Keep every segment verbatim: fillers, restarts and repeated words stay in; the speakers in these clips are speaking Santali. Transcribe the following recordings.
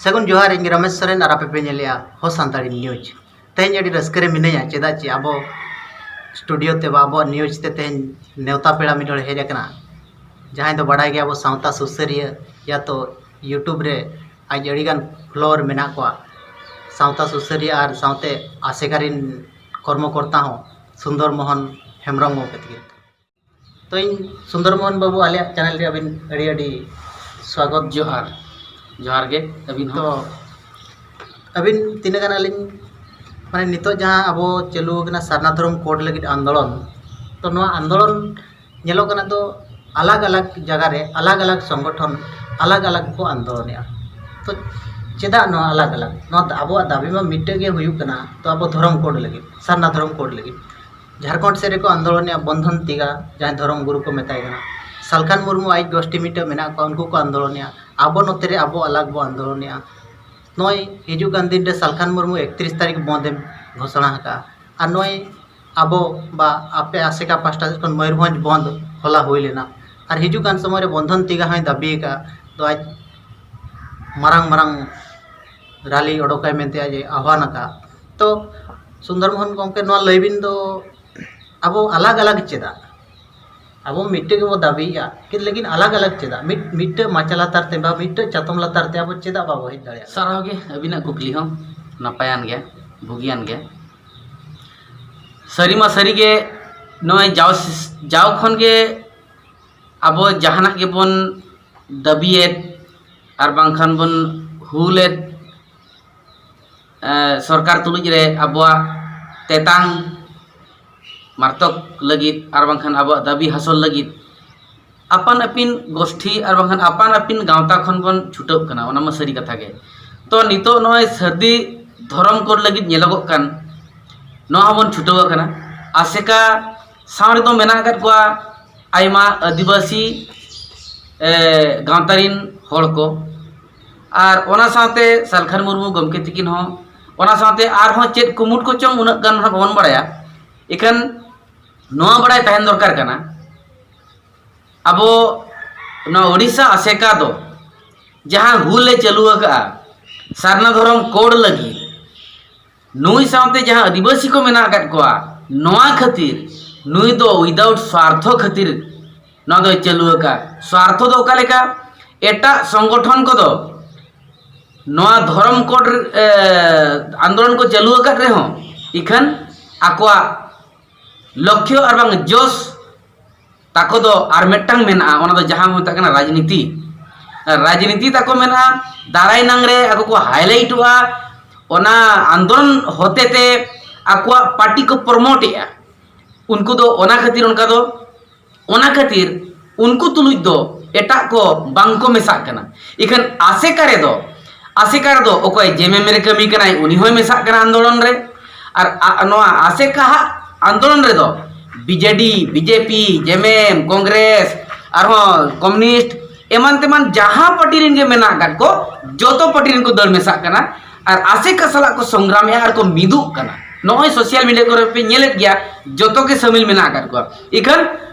ᱥᱟᱹᱜᱩᱱ ᱡᱚᱦᱟᱨ, ᱤᱧ ᱨᱟᱢᱮᱥ ᱥᱚᱨᱮᱱ ᱟᱨ ᱟᱯᱮ ᱯᱮ ᱧᱮᱞᱮᱜᱼᱟ ᱦᱚ ᱥᱟᱱᱛᱟᱲᱤ ᱱᱤᱭᱩᱡᱽ᱾ ᱛᱮᱦᱮᱧ ᱟᱹᱰᱤ ᱨᱟᱹᱥᱠᱟᱹ ᱨᱮ ᱢᱤᱱᱟᱹᱧᱟ, ᱪᱮᱫᱟᱜ ᱪᱮ ᱟᱵᱚ ᱥᱴᱩᱰᱤᱭᱳ ᱛᱮ ᱵᱟ ᱟᱵᱚᱣᱟᱜ ᱱᱤᱭᱩᱡᱽ ᱛᱮ ᱛᱮᱦᱮᱧ ᱱᱮᱣᱛᱟ ᱯᱮᱲᱟ ᱢᱤᱫ ᱦᱚᱲ ᱦᱮᱡ ᱟᱠᱟᱱᱟ, ᱡᱟᱦᱟᱸᱭ ᱫᱚ ᱵᱟᱰᱟᱭ ᱜᱮᱭᱟ ᱟᱵᱚ ᱥᱟᱶᱛᱟ ᱥᱩᱥᱟᱹᱨᱤᱭᱟᱹ, ᱭᱟ ᱛᱚ YouTube ᱨᱮ ᱟᱡ ᱟᱹᱰᱤᱜᱟᱱ ᱯᱷᱚᱞᱳᱣᱟᱨ ᱢᱮᱱᱟᱜ ᱠᱚᱣᱟ, ᱥᱟᱶᱛᱟ ᱥᱩᱥᱟᱹᱨᱤᱭᱟᱹ ᱟᱨ ᱥᱟᱶᱛᱮ ᱟᱥᱮᱠᱟ ᱨᱤᱱ ᱠᱚᱨᱢᱚᱠᱚᱨᱛᱟ ᱦᱚᱸ ᱥᱩᱱᱫᱚᱨ ᱢᱳᱦᱚᱱ ᱦᱮᱢᱵᱨᱚᱢ ᱜᱚᱢᱠᱮ ᱛᱟᱹᱠᱤᱱ᱾ ᱛᱚ ᱤᱧ ᱥᱩᱱᱫᱚᱨ ᱢᱳᱦᱚᱱ ᱵᱟᱹᱵᱩ ᱟᱞᱮᱭᱟᱜ ᱪᱮᱱᱮᱞ ᱨᱮ ᱟᱹᱵᱤᱱ ᱟᱹᱰᱤ ᱟᱹᱰᱤ ᱥᱣᱟᱜᱚᱛ᱾ ᱡᱚᱦᱟᱨ, ᱡᱚᱦᱟᱨ ᱜᱮ ᱟᱹᱵᱤᱱ ᱦᱚᱸ᱾ ᱛᱚ ᱟᱹᱵᱤᱱ ᱛᱤᱱᱟᱹᱜ ᱜᱟᱱ ᱟᱹᱞᱤᱧ ᱢᱟᱱᱮ ᱱᱤᱛᱚᱜ ᱡᱟᱦᱟᱸ ᱟᱵᱚ ᱪᱟᱹᱞᱩ ᱟᱠᱟᱱᱟ ᱥᱟᱨᱱᱟ ᱫᱷᱚᱨᱚᱢ ᱠᱳᱰ ᱞᱟᱹᱜᱤᱫ ᱟᱱᱫᱳᱞᱚᱱ, ᱛᱚ ᱱᱚᱣᱟ ᱟᱱᱫᱳᱞᱚᱱ ᱧᱮᱞᱚᱜ ᱠᱟᱱᱟ ᱫᱚ ᱟᱞᱟᱜᱽ ᱟᱞᱟᱜᱽ ᱡᱟᱭᱜᱟ ᱨᱮ ᱟᱞᱟᱜᱽ ᱟᱞᱟᱜᱽ ᱥᱚᱝᱜᱚᱴᱷᱚᱱ ᱟᱞᱟᱜᱽ ᱟᱞᱟᱜᱽ ᱠᱚ ᱟᱱᱫᱳᱞᱚᱱᱮᱜᱼᱟ᱾ ᱛᱚ ᱪᱮᱫᱟᱜ ᱱᱚᱣᱟ ᱟᱞᱟᱜᱽ ᱟᱞᱟᱜᱽ? ᱱᱚᱣᱟ ᱫᱚ ᱟᱵᱚᱣᱟᱜ ᱫᱟᱹᱵᱤ ᱢᱟ ᱢᱤᱫᱴᱮᱡ ᱜᱮ ᱦᱩᱭᱩᱜ ᱠᱟᱱᱟ, ᱛᱚ ᱟᱵᱚ ᱫᱷᱚᱨᱚᱢ ᱠᱳᱰ ᱞᱟᱹᱜᱤᱫ, ᱥᱟᱨᱱᱟ ᱫᱷᱚᱨᱚᱢ ᱠᱳᱰ ᱞᱟᱹᱜᱤᱫ᱾ ᱡᱷᱟᱲᱠᱷᱚᱸᱰ ᱥᱮᱫ ᱨᱮᱠᱚ ᱟᱱᱫᱳᱞᱚᱱᱮᱜᱼᱟ ᱵᱚᱱᱫᱷᱚᱱ ᱛᱤᱜᱟ, ᱡᱟᱦᱟᱸᱭ ᱫᱷᱚᱨᱚᱢ ᱜᱩᱨᱩ ᱠᱚ ᱢᱮᱛᱟᱭ ᱠᱟᱱᱟ᱾ ᱥᱟᱞᱠᱷᱟᱱ ᱢᱩᱨᱢᱩ ᱟᱡ ᱜᱳᱥᱴᱤ ᱢᱤᱫᱴᱮᱡ ᱢᱮᱱᱟᱜ ᱠᱚᱣᱟ, ᱩᱱᱠᱩ ᱠᱚ ᱟᱱᱫᱳᱞᱚᱱᱮᱜᱼᱟ᱾ ᱟᱵᱚ ᱱᱚᱛᱮ ᱨᱮ ᱟᱵᱚ ᱟᱞᱟᱜᱽ ᱵᱚ ᱟᱱᱫᱳᱞᱚᱱᱮᱜᱼᱟ᱾ ᱱᱚᱜᱼᱚᱭ ᱦᱤᱡᱩᱜ ᱠᱟᱱ ᱫᱤᱱ ᱨᱮ ᱥᱟᱞᱠᱷᱟᱱ ᱢᱩᱨᱢᱩ ᱮᱠᱛᱨᱤᱥ ᱛᱟᱹᱨᱤᱠᱷ ᱵᱚᱱᱫ ᱮ ᱜᱷᱳᱥᱚᱱᱟ ᱟᱠᱟᱫᱼᱟ᱾ ᱟᱨ ᱱᱚᱜᱼᱚᱭ ᱟᱵᱚ ᱵᱟ ᱟᱯᱮ ᱟᱥᱮᱠᱟ ᱯᱟᱥᱴᱟ ᱥᱮᱫ ᱠᱷᱚᱱ ᱢᱚᱭᱩᱨᱵᱷᱚᱸᱡᱽ ᱵᱚᱱᱫ ᱦᱚᱞᱟ ᱦᱩᱭ ᱞᱮᱱᱟ᱾ ᱟᱨ ᱦᱤᱡᱩᱜ ᱠᱟᱱ ᱥᱚᱢᱚᱭ ᱨᱮ ᱵᱚᱱᱫᱷᱚᱱ ᱛᱤᱜᱟ ᱦᱚᱸᱭ ᱫᱟᱹᱵᱤ ᱟᱠᱟᱫᱼᱟ, ᱛᱚ ᱟᱡ ᱢᱟᱨᱟᱝ ᱢᱟᱨᱟᱝ ᱨᱟᱞᱤ ᱚᱰᱚᱠᱟᱭ ᱢᱮᱱᱛᱮ ᱟᱡ ᱮ ᱟᱦᱣᱟᱱ ᱟᱠᱟᱫᱼᱟ᱾ ᱛᱚ ᱥᱩᱱᱫᱚᱨ ᱢᱳᱦᱚᱱ ᱜᱚᱢᱠᱮ, ᱱᱚᱣᱟ ᱞᱟᱹᱭ ᱵᱤᱱ ᱫᱚ ᱟᱵᱚ ᱟᱞᱟᱜᱽ ᱟᱞᱟᱜᱽ ᱪᱮᱫᱟᱜ? ᱟᱵᱚ ᱢᱤᱫᱴᱮᱡ ᱜᱮᱵᱚ ᱫᱟᱹᱵᱤᱭᱮᱫᱼᱟ, ᱠᱤ ᱞᱮᱠᱤᱱ ᱟᱞᱟᱜᱽ ᱟᱞᱟᱜᱽ ᱪᱮᱫᱟᱜ? ᱢᱤᱫ ᱢᱤᱫᱴᱮᱡ ᱢᱟᱪᱟ ᱞᱟᱛᱟᱨ ᱛᱮ ᱵᱟ ᱢᱤᱫᱴᱮᱡ ᱪᱟᱛᱚᱢ ᱞᱟᱛᱟᱨ ᱛᱮ ᱟᱵᱚ ᱪᱮᱫᱟᱜ ᱵᱟᱵᱚ ᱦᱮᱡ ᱫᱟᱲᱮᱭᱟᱜᱼᱟ? ᱥᱟᱨᱦᱟᱣ ᱜᱮ, ᱟᱹᱵᱤᱱᱟᱜ ᱠᱩᱠᱞᱤ ᱦᱚᱸ ᱱᱟᱯᱟᱭᱟᱱ ᱜᱮ, ᱵᱩᱜᱤᱭᱟᱱ ᱜᱮ᱾ ᱥᱟᱹᱨᱤ ᱢᱟ ᱥᱟᱹᱨᱤ ᱜᱮ, ᱱᱚᱜᱼᱚᱭ ᱡᱟᱣ ᱥᱤᱥ- ᱡᱟᱣ ᱠᱷᱚᱱ ᱜᱮ ᱟᱵᱚ ᱡᱟᱦᱟᱱᱟᱜ ᱜᱮᱵᱚᱱ ᱫᱟᱹᱵᱤᱭᱮᱫ ᱟᱨ ᱵᱟᱝᱠᱷᱟᱱ ᱵᱚᱱ ᱦᱩᱞᱮᱫ, ᱮ, ᱥᱚᱨᱠᱟᱨ ᱛᱩᱞᱩᱡ ᱨᱮ ᱟᱵᱚᱣᱟᱜ ᱛᱮᱛᱟᱝ ᱢᱟᱨᱛᱚᱠ ᱞᱟᱹᱜᱤᱫ ᱟᱨ ᱵᱟᱝᱠᱷᱟᱱ ᱟᱵᱚᱣᱟᱜ ᱫᱟᱹᱵᱤ ᱦᱟᱥᱚᱞ ᱞᱟᱹᱜᱤᱫ ᱟᱯᱟᱱ ᱟᱹᱯᱤᱱ ᱜᱳᱥᱴᱷᱤ ᱟᱨ ᱵᱟᱝᱠᱷᱟᱱ ᱟᱯᱟᱱ ᱟᱹᱯᱤᱱ ᱜᱟᱶᱛᱟ ᱠᱷᱚᱱ ᱵᱚᱱ ᱪᱷᱩᱴᱟᱹᱜ ᱠᱟᱱᱟ, ᱚᱱᱟ ᱢᱟ ᱥᱟᱹᱨᱤ ᱠᱟᱛᱷᱟ ᱜᱮ᱾ ᱛᱚ ᱱᱤᱛᱚᱜ ᱱᱚᱜᱼᱚᱭ ᱥᱟᱹᱨᱫᱤ ᱫᱷᱚᱨᱚᱢ ᱠᱳᱰ ᱞᱟᱹᱜᱤᱫ ᱧᱮᱞᱚᱜᱚᱜ ᱠᱟᱱ, ᱱᱚᱣᱟ ᱦᱚᱸᱵᱚᱱ ᱪᱷᱩᱴᱟᱹᱣ ᱟᱠᱟᱱᱟ᱾ ᱟᱥᱮᱠᱟ ᱥᱟᱶ ᱨᱮᱫᱚ ᱢᱮᱱᱟᱜ ᱟᱠᱟᱫ ᱠᱚᱣᱟ ᱟᱭᱢᱟ ᱟᱹᱫᱤᱵᱟᱹᱥᱤ, ᱮ, ᱜᱟᱶᱛᱟ ᱨᱤᱱ ᱦᱚᱲ ᱠᱚ, ᱟᱨ ᱚᱱᱟ ᱥᱟᱶᱛᱮ ᱥᱟᱞᱠᱷᱟᱱ ᱢᱩᱨᱢᱩ ᱜᱚᱢᱠᱮ ᱛᱤᱠᱤᱱ ᱦᱚᱸ, ᱚᱱᱟ ᱥᱟᱶᱛᱮ ᱟᱨᱦᱚᱸ ᱪᱮᱫ ᱠᱩᱢᱩᱴ ᱠᱚᱪᱚᱝ ᱩᱱᱟᱹᱜ ᱜᱟᱱ ᱦᱟᱸᱜ ᱵᱟᱵᱚᱱ ᱵᱟᱲᱟᱭᱟ᱾ ᱤᱠᱷᱟᱹᱱ ᱱᱚᱣᱟ ᱵᱟᱲᱟᱭ ᱛᱟᱦᱮᱱ ᱫᱚᱨᱠᱟᱨ ᱠᱟᱱᱟ, ᱟᱵᱚ ᱱᱚᱣᱟ ᱳᱰᱤᱥᱟ ᱟᱥᱮᱠᱟ ᱫᱚ ᱡᱟᱦᱟᱸ ᱦᱩᱞ ᱮ ᱪᱟᱹᱞᱩ ᱟᱠᱟᱫᱼᱟ, ᱥᱟᱨᱱᱟ ᱫᱷᱚᱨᱚᱢ ᱠᱳᱰ ᱞᱟᱹᱜᱤᱫ ᱱᱩᱭ ᱥᱟᱶᱛᱮ ᱡᱟᱦᱟᱸ ᱟᱹᱫᱤᱵᱟᱹᱥᱤ ᱠᱚ ᱢᱮᱱᱟᱜ ᱟᱠᱟᱫ ᱠᱚᱣᱟ, ᱱᱚᱣᱟ ᱠᱷᱟᱹᱛᱤᱨ ᱱᱩᱭ ᱫᱚ without ᱥᱣᱟᱨᱛᱷᱚ ᱠᱷᱟᱹᱛᱤᱨ ᱱᱚᱣᱟ ᱫᱚᱭ ᱪᱟᱹᱞᱩ ᱟᱠᱟᱫ᱾ ᱥᱣᱟᱨᱛᱷᱚ ᱫᱚ ᱚᱠᱟ ᱞᱮᱠᱟ? ᱮᱴᱟᱜ ᱥᱚᱝᱜᱚᱴᱷᱚᱱ ᱠᱚᱫᱚ ᱱᱚᱣᱟ ᱫᱷᱚᱨᱚᱢ ᱠᱳᱰ, ᱮ, ᱟᱱᱫᱳᱞᱚᱱ ᱠᱚ ᱪᱟᱹᱞᱩ ᱟᱠᱟᱫ ᱨᱮᱦᱚᱸ, ᱤᱠᱷᱟᱹᱱ ᱟᱠᱚᱣᱟᱜ ᱞᱚᱠᱠᱷᱭᱚ ᱟᱨ ᱵᱟᱝ ᱡᱚᱥ ᱛᱟᱠᱚ ᱫᱚ ᱟᱨ ᱢᱤᱫᱴᱟᱝ ᱢᱮᱱᱟᱜᱼᱟ, ᱚᱱᱟ ᱫᱚ ᱡᱟᱦᱟᱸ ᱠᱚ ᱢᱮᱛᱟᱜ ᱠᱟᱱᱟ ᱨᱟᱡᱽᱱᱤᱛᱤ᱾ ᱨᱟᱡᱽᱱᱤᱛᱤ ᱛᱟᱠᱚ ᱢᱮᱱᱟᱜᱼᱟ, ᱫᱟᱨᱟᱭ ᱱᱟᱝ ᱨᱮ ᱟᱠᱚ ᱠᱚ ᱦᱟᱭᱞᱟᱭᱤᱴᱚᱜᱼᱟ, ᱚᱱᱟ ᱟᱱᱫᱳᱞᱚᱱ ᱦᱚᱛᱮ ᱛᱮ ᱟᱠᱚᱣᱟᱜ ᱯᱟᱨᱴᱤ ᱠᱚ ᱯᱨᱚᱢᱳᱴᱮᱜᱼᱟ᱾ ᱩᱱᱠᱩ ᱫᱚ ᱚᱱᱟ ᱠᱷᱟᱹᱛᱤᱨ ᱚᱱᱠᱟ ᱫᱚ, ᱚᱱᱟ ᱠᱷᱟᱹᱛᱤᱨ ᱩᱱᱠᱩ ᱛᱩᱞᱩᱡ ᱫᱚ ᱮᱴᱟᱜ ᱠᱚ ᱵᱟᱝ ᱠᱚ ᱢᱮᱥᱟᱜ ᱠᱟᱱᱟ᱾ ᱤᱠᱷᱟᱹᱱ ᱟᱥᱮᱠᱟ ᱨᱮᱫᱚ, ᱟᱥᱮᱠᱟ ᱨᱮᱫᱚ ᱚᱠᱚᱭ ᱡᱮᱢᱮᱢ ᱨᱮ ᱠᱟᱹᱢᱤ ᱠᱟᱱᱟᱭ, ᱩᱱᱤ ᱦᱚᱸᱭ ᱢᱮᱥᱟᱜ ᱠᱟᱱᱟ ᱟᱱᱫᱳᱞᱚᱱ ᱨᱮ᱾ ᱟᱨ ᱟ-, ᱱᱚᱣᱟ ᱟᱥᱮᱠᱟ ᱦᱟᱜ ᱟᱱᱫᱳᱞᱚᱱ ᱨᱮᱫᱚ ᱵᱤᱡᱮᱰᱤ, ᱵᱤᱡᱮᱯᱤ, ᱡᱮᱢᱮᱢ, ᱠᱚᱝᱜᱨᱮᱥ, ᱟᱨᱦᱚᱸ ᱠᱚᱢᱩᱱᱤᱥᱴ, ᱮᱢᱟᱱ ᱛᱮᱢᱟᱱ ᱡᱟᱦᱟᱸ ᱯᱟᱨᱴᱤ ᱨᱮᱱ ᱜᱮ ᱢᱮᱱᱟᱜ ᱟᱠᱟᱫ ᱠᱚ, ᱡᱚᱛᱚ ᱯᱟᱨᱴᱤ ᱨᱮᱱ ᱠᱚ ᱫᱟᱹᱲ ᱢᱮᱥᱟᱜ ᱠᱟᱱᱟ᱾ ᱟᱨ ᱟᱥᱮᱠᱟ ᱥᱟᱞᱟᱜ ᱠᱚ ᱥᱚᱝᱜᱨᱟᱢᱮᱜᱼᱟ ᱟᱨ ᱠᱚ ᱢᱤᱫᱚᱜ ᱠᱟᱱᱟ᱾ ᱱᱚᱜᱼᱚᱭ ᱥᱳᱥᱟᱞ ᱢᱤᱰᱤᱭᱟ ᱠᱚᱨᱮ ᱯᱮ ᱧᱮᱞᱮᱫ ᱜᱮᱭᱟ, ᱡᱚᱛᱚ ᱜᱮ ᱥᱟᱹᱢᱤᱞ ᱢᱮᱱᱟᱜ ᱟᱠᱟᱫ ᱠᱚᱣᱟ᱾ ᱤᱠᱷᱟᱹᱱ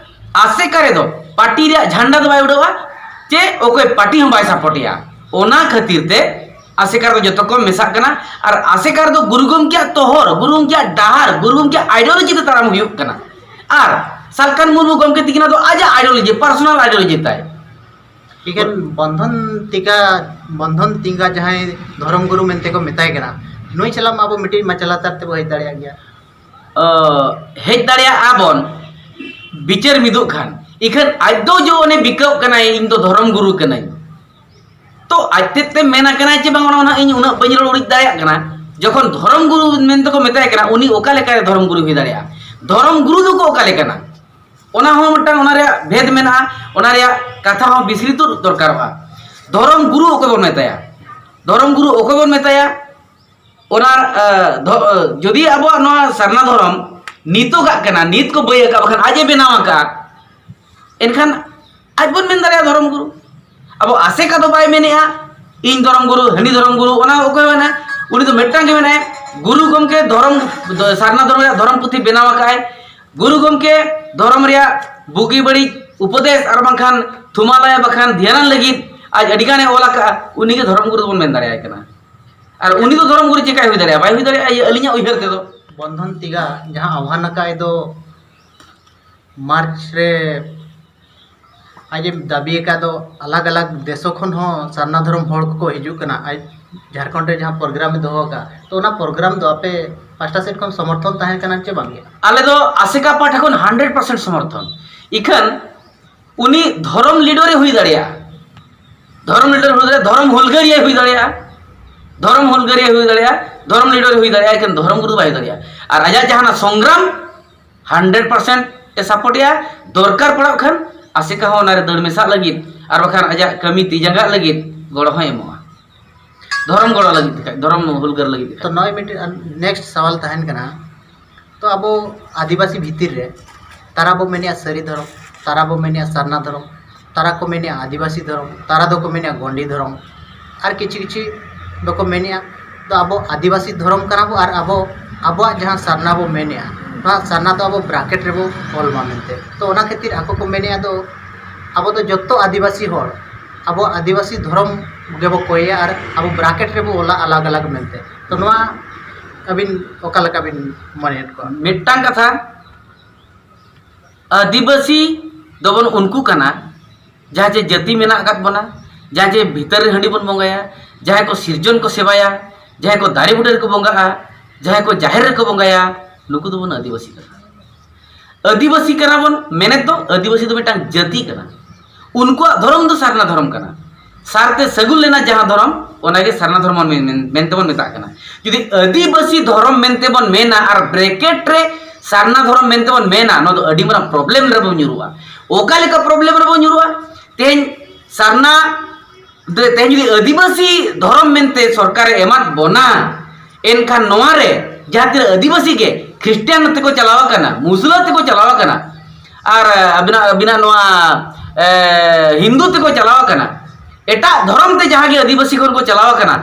ᱟᱥᱮᱠᱟ ᱨᱮᱫᱚ ᱯᱟᱨᱴᱤ ᱨᱮᱭᱟᱜ ᱡᱷᱟᱱᱰᱟ ᱫᱚ ᱵᱟᱭ ᱩᱰᱟᱹᱣᱟ, ᱪᱮ ᱚᱠᱚᱭ ᱯᱟᱨᱴᱤ ᱦᱚᱸ ᱵᱟᱭ ᱥᱟᱯᱳᱨᱴᱮᱜᱼᱟ᱾ ᱚᱱᱟ ᱠᱷᱟᱹᱛᱤᱨ ᱛᱮ ᱟᱥᱮᱠᱟ ᱨᱮᱫᱚ ᱡᱚᱛᱚ ᱠᱚ ᱢᱮᱥᱟᱜ ᱠᱟᱱᱟ᱾ ᱟᱨ ᱟᱥᱮᱠᱟ ᱨᱮᱫᱚ ᱜᱩᱨᱩ ᱜᱚᱢᱠᱮᱭᱟᱜ ᱛᱚᱦᱚᱨ, ᱜᱩᱨᱩ ᱜᱚᱢᱠᱮᱭᱟᱜ ᱰᱟᱦᱟᱨ, ᱜᱩᱨᱩ ᱜᱚᱢᱠᱮᱭᱟᱜ ᱟᱭᱰᱤᱭᱳᱞᱚᱡᱤ ᱛᱮ ᱛᱟᱲᱟᱢ ᱦᱩᱭᱩᱜ ᱠᱟᱱᱟ᱾ ᱟᱨ ᱥᱟᱞᱠᱷᱟᱱ ᱢᱩᱨᱢᱩ ᱜᱚᱢᱠᱮ ᱛᱤᱠᱤᱱᱟᱜ ᱫᱚ ᱟᱡᱟᱜ ᱟᱭᱰᱤᱭᱳᱞᱚᱡᱤ, ᱯᱟᱨᱥᱚᱱᱟᱞ ᱟᱭᱰᱤᱭᱳᱞᱚᱡᱤ ᱛᱟᱭ᱾ ᱮᱠᱮᱱ ᱵᱚᱱᱫᱷᱚᱱ ᱛᱤᱠᱟ, ᱵᱚᱱᱫᱷᱚᱱ ᱛᱤᱝᱜᱟ ᱡᱟᱦᱟᱸᱭ ᱫᱷᱚᱨᱚᱢ ᱜᱩᱨᱩ ᱢᱮᱱᱛᱮ ᱠᱚ ᱢᱮᱛᱟᱭ ᱠᱟᱱᱟ, ᱱᱩᱭ ᱥᱟᱞᱟᱜ ᱢᱟ ᱟᱵᱚ ᱢᱤᱫᱴᱤᱡ ᱢᱟᱪᱟ ᱞᱟᱛᱟᱨ ᱛᱮᱵᱚ ᱦᱮᱡ ᱫᱟᱲᱮᱭᱟᱜ ᱜᱮᱭᱟ᱾ ᱚ, ᱦᱮᱡ ᱫᱟᱲᱮᱭᱟᱜᱼᱟ ᱵᱚᱱ, ᱵᱤᱪᱟᱹᱨ ᱢᱤᱫᱚᱜ ᱠᱷᱟᱱ᱾ ᱤᱠᱷᱟᱹᱱ ᱟᱡ ᱫᱚ ᱡᱮ ᱚᱱᱮ ᱵᱤᱠᱟᱹᱣ ᱠᱟᱱᱟᱭ, "ᱤᱧ ᱫᱚ ᱫᱷᱚᱨᱚᱢ ᱜᱩᱨᱩ ᱠᱟᱹᱱᱟᱹᱧ", ᱛᱚ ᱟᱡ ᱛᱮᱫ ᱛᱮ ᱢᱮᱱ ᱟᱠᱟᱱᱟᱭ ᱪᱮ ᱵᱟᱝ, ᱚᱱᱟ ᱢᱟ ᱱᱟᱦᱟᱜ ᱤᱧ ᱩᱱᱟᱹᱜ ᱵᱟᱹᱧ ᱨᱚᱲ ᱩᱨᱤᱡ ᱫᱟᱲᱮᱭᱟᱜ ᱠᱟᱱᱟ᱾ ᱡᱚᱠᱷᱚᱱ ᱫᱷᱚᱨᱚᱢ ᱜᱩᱨᱩ ᱢᱮᱱᱛᱮ ᱠᱚ ᱢᱮᱛᱟᱭ ᱠᱟᱱᱟ, ᱩᱱᱤ ᱚᱠᱟ ᱞᱮᱠᱟᱨᱮ ᱫᱷᱚᱨᱚᱢ ᱜᱩᱨᱩ ᱦᱩᱭ ᱫᱟᱲᱮᱭᱟᱜᱼᱟ? ᱫᱷᱚᱨᱚᱢ ᱜᱩᱨᱩ ᱫᱚᱠᱚ ᱚᱠᱟ ᱞᱮᱠᱟᱱᱟ? ᱚᱱᱟ ᱦᱚᱸ ᱢᱤᱫᱴᱟᱝ ᱚᱱᱟ ᱨᱮᱭᱟᱜ ᱵᱷᱮᱫᱽ ᱢᱮᱱᱟᱜᱼᱟ, ᱚᱱᱟ ᱨᱮᱭᱟᱜ ᱠᱟᱛᱷᱟ ᱦᱚᱸ ᱵᱤᱥᱨᱤᱛ ᱫᱚᱨᱠᱟᱨᱚᱜᱼᱟ᱾ ᱫᱷᱚᱨᱚᱢ ᱜᱩᱨᱩ ᱚᱠᱚᱭ ᱵᱚᱱ ᱢᱮᱛᱟᱭᱟ? ᱫᱷᱚᱨᱚᱢ ᱜᱩᱨᱩ ᱚᱠᱚᱭ ᱵᱚᱱ ᱢᱮᱛᱟᱭᱟ? ᱚᱱᱟ, ᱮ, ᱫᱷᱚ-, ᱮ, ᱡᱩᱫᱤ ᱟᱵᱚᱣᱟᱜ ᱱᱚᱣᱟ ᱥᱟᱨᱱᱟ ᱫᱷᱚᱨᱚᱢ ᱱᱤᱛᱚᱜᱟᱜ ᱠᱟᱱᱟ, ᱱᱤᱛ ᱠᱚ ᱵᱟᱹᱭ ᱟᱠᱟᱫ, ᱵᱟᱠᱷᱟᱱ ᱟᱡ ᱮ ᱵᱮᱱᱟᱣ ᱟᱠᱟᱫᱼᱟ, ᱮᱱᱠᱷᱟᱱ ᱟᱡ ᱵᱚᱱ ᱢᱮᱱ ᱫᱟᱲᱮᱭᱟᱜᱼᱟ ᱫᱷᱚᱨᱚᱢ ᱜᱩᱨᱩ᱾ ᱟᱵᱚ ᱟᱥᱮᱠᱟ ᱫᱚ ᱵᱟᱭ ᱢᱮᱱᱮᱜᱼᱟ, "ᱤᱧ ᱫᱷᱚᱨᱚᱢ ᱜᱩᱨᱩ, ᱦᱟᱹᱱᱤ ᱫᱷᱚᱨᱚᱢ ᱜᱩᱨᱩ", ᱚᱱᱟ ᱚᱠᱚᱭ ᱢᱮᱱᱟ? ᱩᱱᱤ ᱫᱚ ᱢᱤᱫᱴᱟᱝ ᱜᱮ ᱢᱮᱱᱟᱭ, ᱜᱩᱨᱩ ᱜᱚᱢᱠᱮ ᱫᱷᱚᱨᱚᱢ, ᱥᱟᱨᱱᱟ ᱫᱷᱚᱨᱚᱢ ᱨᱮᱭᱟᱜ ᱫᱷᱚᱨᱚᱢ ᱯᱩᱛᱷᱤ ᱵᱮᱱᱟᱣ ᱟᱠᱟᱫᱼᱟᱭ᱾ ᱜᱩᱨᱩ ᱜᱚᱢᱠᱮ ᱫᱷᱚᱨᱚᱢ ᱨᱮᱭᱟᱜ ᱵᱩᱜᱤ ᱵᱟᱹᱲᱤᱡ ᱩᱯᱚᱫᱮᱥ ᱟᱨ ᱵᱟᱝᱠᱷᱟᱱ ᱛᱷᱩᱢᱟᱞᱟᱭᱟ ᱵᱟᱠᱷᱟᱱ ᱫᱷᱮᱭᱟᱱᱟᱱ ᱞᱟᱹᱜᱤᱫ ᱟᱡ ᱟᱹᱰᱤᱜᱟᱱᱮ ᱚᱞ ᱟᱠᱟᱫᱼᱟ, ᱩᱱᱤᱜᱮ ᱫᱷᱚᱨᱚᱢ ᱜᱩᱨᱩ ᱫᱚᱵᱚᱱ ᱢᱮᱱ ᱫᱟᱲᱮᱭᱟᱭ ᱠᱟᱱᱟ᱾ ᱟᱨ ᱩᱱᱤ ᱫᱚ ᱫᱷᱚᱨᱚᱢ ᱜᱩᱨᱩ ᱪᱮᱠᱟᱭ ᱦᱩᱭ ᱫᱟᱲᱮᱭᱟᱜᱼᱟ? ᱵᱟᱭ ᱦᱩᱭ ᱫᱟᱲᱮᱭᱟᱜᱼᱟ, ᱤᱭᱟᱹ, ᱟᱹᱞᱤᱧᱟᱜ ᱩᱭᱦᱟᱹᱨ ᱛᱮᱫᱚ᱾ ᱵᱚᱱᱫᱷᱚᱱ ᱛᱤᱜᱟ ᱡᱟᱦᱟᱸ ᱟᱦᱣᱟᱱ ᱟᱠᱟᱫ ᱫᱚ ᱢᱟᱨᱪ ᱨᱮ, ᱟᱡ ᱮ ᱫᱟᱹᱵᱤ ᱟᱠᱟᱫ ᱫᱚ ᱟᱞᱟᱜᱽ ᱟᱞᱟᱜᱽ ᱫᱮᱥᱚ ᱠᱷᱚᱱ ᱦᱚᱸ ᱥᱟᱨᱱᱟ ᱫᱷᱚᱨᱚᱢ ᱦᱚᱲ ᱠᱚᱠᱚ ᱦᱤᱡᱩᱜ ᱠᱟᱱᱟ, ᱟᱡ ᱡᱷᱟᱲᱠᱷᱚᱸᱰ ᱨᱮ ᱡᱟᱦᱟᱸ ᱯᱨᱳᱜᱨᱟᱢ ᱮ ᱫᱚᱦᱚ ᱟᱠᱟᱫ, ᱛᱚ ᱚᱱᱟ ᱯᱨᱳᱜᱨᱟᱢ ᱫᱚ ᱟᱯᱮ ᱯᱟᱦᱴᱟ ᱥᱮᱫ ᱠᱷᱚᱱ ᱥᱚᱢᱚᱨᱛᱷᱚᱱ ᱛᱟᱦᱮᱸ ᱠᱟᱱᱟ ᱪᱮ ᱵᱟᱝ ᱜᱮ? ᱟᱞᱮ ᱫᱚ ᱟᱥᱮᱠᱟ ᱯᱟᱦᱴᱟ ᱠᱷᱚᱱ ᱦᱟᱱᱰᱨᱮᱰ ᱯᱟᱨᱥᱮᱱᱴ ᱥᱚᱢᱚᱨᱛᱷᱚᱱ᱾ ᱤᱠᱷᱟᱹᱱ ᱩᱱᱤ ᱫᱷᱚᱨᱚᱢ ᱞᱤᱰᱟᱨ ᱮ ᱦᱩᱭ ᱫᱟᱲᱮᱭᱟᱜᱼᱟ, ᱫᱷᱚᱨᱚᱢ ᱞᱤᱰᱟᱨ ᱦᱩᱭ ᱫᱟᱲᱮᱭᱟᱜᱼᱟ, ᱫᱷᱚᱨᱚᱢ ᱦᱩᱞᱜᱟᱹᱨᱤᱭᱟᱹ ᱦᱩᱭ ᱫᱟᱲᱮᱭᱟᱜᱼᱟ, ᱫᱷᱚᱨᱚᱢ ᱦᱩᱞᱜᱟᱹᱨᱤᱭᱟᱹ ᱦᱩᱭ ᱫᱟᱲᱮᱭᱟᱜᱼᱟ, ᱫᱷᱚᱨᱚᱢ ᱞᱤᱰᱟᱨ ᱦᱩᱭ ᱫᱟᱲᱮᱭᱟᱜᱼᱟ, ᱮᱠᱮᱱ ᱫᱷᱚᱨᱚᱢ ᱜᱩᱨᱩ ᱫᱚ ᱵᱟᱭ ᱦᱩᱭ ᱫᱟᱲᱮᱭᱟᱜᱼᱟ᱾ ᱟᱨ ᱟᱡᱟᱜ ᱡᱟᱦᱟᱱᱟᱜ ᱥᱚᱝᱜᱨᱟᱢ ᱦᱟᱱᱰᱨᱮᱰ ᱯᱟᱨᱥᱮᱱᱴ ᱮ ᱥᱟᱯᱳᱨᱴᱮᱜᱼᱟ᱾ ᱫᱚᱨᱠᱟᱨ ᱯᱟᱲᱟᱜ ᱠᱷᱟᱱ ᱟᱥᱮᱠᱟ ᱦᱚᱸ ᱚᱱᱟᱨᱮ ᱫᱟᱹᱲ ᱢᱮᱥᱟᱜ ᱞᱟᱹᱜᱤᱫ, ᱟᱨ ᱵᱟᱠᱷᱟᱱ ᱟᱡᱟᱜ ᱠᱟᱹᱢᱤ ᱛᱤ ᱡᱟᱸᱜᱟᱜ ᱞᱟᱹᱜᱤᱫ ᱜᱚᱲᱚ ᱦᱚᱸᱭ ᱮᱢᱚᱜᱼᱟ᱾ ᱫᱷᱚᱨᱚᱢ ᱜᱚᱲᱚ ᱞᱟᱹᱜᱤᱫ ᱛᱮ ᱠᱷᱟᱡ, ᱫᱷᱚᱨᱚᱢ ᱦᱩᱞᱜᱟᱹᱨ ᱞᱟᱹᱜᱤᱫ ᱛᱮ ᱛᱚ ᱠᱷᱟᱡ᱾ ᱱᱚᱜᱼᱚᱭ ᱢᱤᱫᱴᱮᱱ ᱱᱮᱠᱥᱴ ᱥᱟᱣᱟᱞ ᱛᱟᱦᱮᱱ ᱠᱟᱱᱟ, ᱛᱚ ᱟᱵᱚ ᱟᱹᱫᱤᱵᱟᱹᱥᱤ ᱵᱷᱤᱛᱤᱨ ᱨᱮ ᱛᱟᱨᱟ ᱵᱚ ᱢᱮᱱᱮᱜᱼᱟ ᱥᱟᱹᱨᱤ ᱫᱷᱚᱨᱚᱢ, ᱛᱟᱨᱟ ᱵᱚ ᱢᱮᱱᱮᱜᱼᱟ ᱥᱟᱨᱱᱟ ᱫᱷᱚᱨᱚᱢ, ᱛᱟᱨᱟ ᱠᱚ ᱢᱮᱱᱮᱜᱼᱟ ᱟᱹᱫᱤᱵᱟᱹᱥᱤ ᱫᱷᱚᱨᱚᱢ, ᱛᱟᱨᱟ ᱫᱚᱠᱚ ᱢᱮᱱᱮᱜᱼᱟ ᱜᱚᱸᱰᱤ ᱫᱷᱚᱨᱚᱢ, ᱟᱨ ᱠᱤᱪᱷᱩ ᱠᱤᱪᱷᱩ ᱫᱚᱠᱚ ᱢᱮᱱᱮᱜᱼᱟ ᱫᱚ ᱟᱵᱚ ᱟᱹᱫᱤᱵᱟᱹᱥᱤ ᱫᱷᱚᱨᱚᱢ ᱠᱟᱱᱟ ᱵᱚ ᱟᱨ ᱟᱵᱚ ᱟᱵᱚᱣᱟᱜ ᱡᱟᱦᱟᱸ ᱥᱟᱨᱱᱟ ᱵᱚ ᱢᱮᱱᱮᱜᱼᱟ, ᱱᱚᱣᱟ ᱥᱟᱨᱱᱟ ᱫᱚ ᱟᱵᱚ ᱵᱨᱟᱠᱮᱴ ᱨᱮᱵᱚ ᱚᱞ ᱢᱟ ᱢᱮᱱᱛᱮ᱾ ᱛᱚ ᱚᱱᱟ ᱠᱷᱟᱹᱛᱤᱨ ᱟᱠᱚ ᱠᱚ ᱢᱮᱱᱮᱜᱼᱟ ᱫᱚ ᱟᱵᱚ ᱫᱚ ᱡᱚᱛᱚ ᱟᱹᱫᱤᱵᱟᱹᱥᱤ ᱦᱚᱲ ᱟᱵᱚ ᱟᱹᱫᱤᱵᱟᱹᱥᱤ ᱫᱷᱚᱨᱚᱢ ᱜᱮᱵᱚ ᱠᱚᱭᱮᱭᱟ ᱟᱨ ᱟᱵᱚ ᱵᱨᱟᱠᱮᱴ ᱨᱮᱵᱚ ᱚᱞᱟ ᱟᱞᱟᱜᱽ ᱟᱞᱟᱜᱽ ᱢᱮᱱᱛᱮ᱾ ᱛᱚ ᱱᱚᱣᱟ ᱟᱹᱵᱤᱱ ᱚᱠᱟ ᱞᱮᱠᱟ ᱵᱤᱱ ᱢᱚᱱᱮᱭᱮᱫ ᱠᱚᱣᱟ? ᱢᱤᱫᱴᱟᱝ ᱠᱟᱛᱷᱟ, ᱟᱹᱫᱤᱵᱟᱹᱥᱤ ᱫᱚᱵᱚᱱ ᱩᱱᱠᱩ ᱠᱟᱱᱟ ᱡᱟᱦᱟᱸ ᱡᱮ ᱡᱟᱹᱛᱤ ᱢᱮᱱᱟᱜ ᱟᱠᱟᱫ ᱵᱚᱱᱟ, ᱡᱟᱦᱟᱸ ᱡᱮ ᱵᱷᱤᱛᱟᱹᱨ ᱨᱮ ᱦᱟᱺᱰᱤ ᱵᱚᱱ ᱵᱚᱸᱜᱟᱭᱟ, ᱡᱟᱦᱟᱸᱭ ᱠᱚ ᱥᱤᱨᱡᱚᱱ ᱠᱚ ᱥᱮᱵᱟᱭᱟ, ᱡᱟᱦᱟᱸᱭ ᱠᱚ ᱫᱟᱨᱮ ᱵᱩᱴᱟᱹ ᱨᱮᱠᱚ ᱵᱚᱸᱜᱟᱜᱼᱟ, ᱡᱟᱦᱟᱸᱭ ᱠᱚ ᱡᱟᱦᱮᱨ ᱨᱮᱠᱚ ᱵᱚᱸᱜᱟᱭᱟ, ᱱᱩᱠᱩ ᱫᱚᱵᱚᱱ ᱟᱹᱫᱤᱵᱟᱹᱥᱤ ᱠᱟᱱᱟ᱾ ᱟᱹᱫᱤᱵᱟᱹᱥᱤ ᱠᱟᱱᱟ ᱵᱚᱱ ᱢᱮᱱᱮᱫ ᱫᱚ ᱟᱹᱫᱤᱵᱟᱹᱥᱤ ᱫᱚ ᱢᱤᱫᱴᱟᱝ ᱡᱟᱹᱛᱤ ᱠᱟᱱᱟ᱾ ᱩᱱᱠᱩᱣᱟᱜ ᱫᱷᱚᱨᱚᱢ ᱫᱚ ᱥᱟᱨᱱᱟ ᱫᱷᱚᱨᱚᱢ ᱠᱟᱱᱟ᱾ ᱥᱟᱨᱛᱮ ᱥᱟᱹᱜᱩᱱ ᱞᱮᱱᱟ ᱡᱟᱦᱟᱸ ᱫᱷᱚᱨᱚᱢ, ᱚᱱᱟᱜᱮ ᱥᱟᱨᱱᱟ ᱫᱷᱚᱨᱚᱢ ᱢᱮᱱ-, ᱢᱮᱱ-, ᱢᱮᱱᱛᱮᱵᱚᱱ ᱢᱮᱛᱟᱜ ᱠᱟᱱᱟ᱾ ᱡᱩᱫᱤ ᱟᱹᱫᱤᱵᱟᱹᱥᱤ ᱫᱷᱚᱨᱚᱢ ᱢᱮᱱᱛᱮᱵᱚᱱ ᱢᱮᱱᱟ ᱟᱨ ᱵᱨᱮᱠᱮᱴ ᱨᱮ ᱥᱟᱨᱱᱟ ᱫᱷᱚᱨᱚᱢ ᱢᱮᱱᱛᱮᱵᱚᱱ ᱢᱮᱱᱟ, ᱱᱚᱣᱟ ᱫᱚ ᱟᱹᱰᱤ ᱢᱟᱨᱟᱝ ᱯᱨᱚᱵᱞᱮᱢ ᱨᱮᱵᱚᱱ ᱧᱩᱨᱩᱜᱼᱟ᱾ ᱚᱠᱟ ᱞᱮᱠᱟ ᱯᱨᱚᱵᱞᱮᱢ ᱨᱮᱵᱚᱱ ᱧᱩᱨᱩᱜᱼᱟ? ᱛᱮᱦᱮᱧ ᱥᱟᱨᱱᱟ ᱛᱮ-, ᱛᱮᱦᱮᱧ ᱡᱩᱫᱤ ᱟᱹᱫᱤᱵᱟᱹᱥᱤ ᱫᱷᱚᱨᱚᱢ ᱢᱮᱱᱛᱮ ᱥᱚᱨᱠᱟᱨᱮ ᱮᱢᱟᱫ ᱵᱚᱱᱟ, ᱮᱱᱠᱷᱟᱱ ᱱᱚᱣᱟ ᱨᱮ ᱡᱟᱦᱟᱸ ᱛᱤᱱᱟᱹᱜ ᱟᱹᱫᱤᱵᱟᱹᱥᱤ ᱜᱮ ᱠᱷᱨᱤᱥᱴᱟᱱ ᱛᱮᱠᱚ ᱪᱟᱞᱟᱣ ᱟᱠᱟᱱᱟ, ᱢᱩᱥᱞᱟᱹ ᱛᱮᱠᱚ ᱪᱟᱞᱟᱣ ᱟᱠᱟᱱᱟ, ᱟᱨ, ᱮ, ᱟᱹᱵᱤᱱᱟᱜ, ᱟᱹᱵᱤᱱᱟᱜ ᱱᱚᱣᱟ, ᱮ, ᱦᱤᱱᱫᱩ ᱛᱮᱠᱚ ᱪᱟᱞᱟᱣ ᱟᱠᱟᱱᱟ, ᱮᱴᱟᱜ ᱫᱷᱚᱨᱚᱢ ᱛᱮ ᱡᱟᱦᱟᱸ ᱜᱮ ᱟᱹᱫᱤᱵᱟᱹᱥᱤ ᱠᱷᱚᱱ ᱠᱚ ᱪᱟᱞᱟᱣ ᱟᱠᱟᱱᱟ,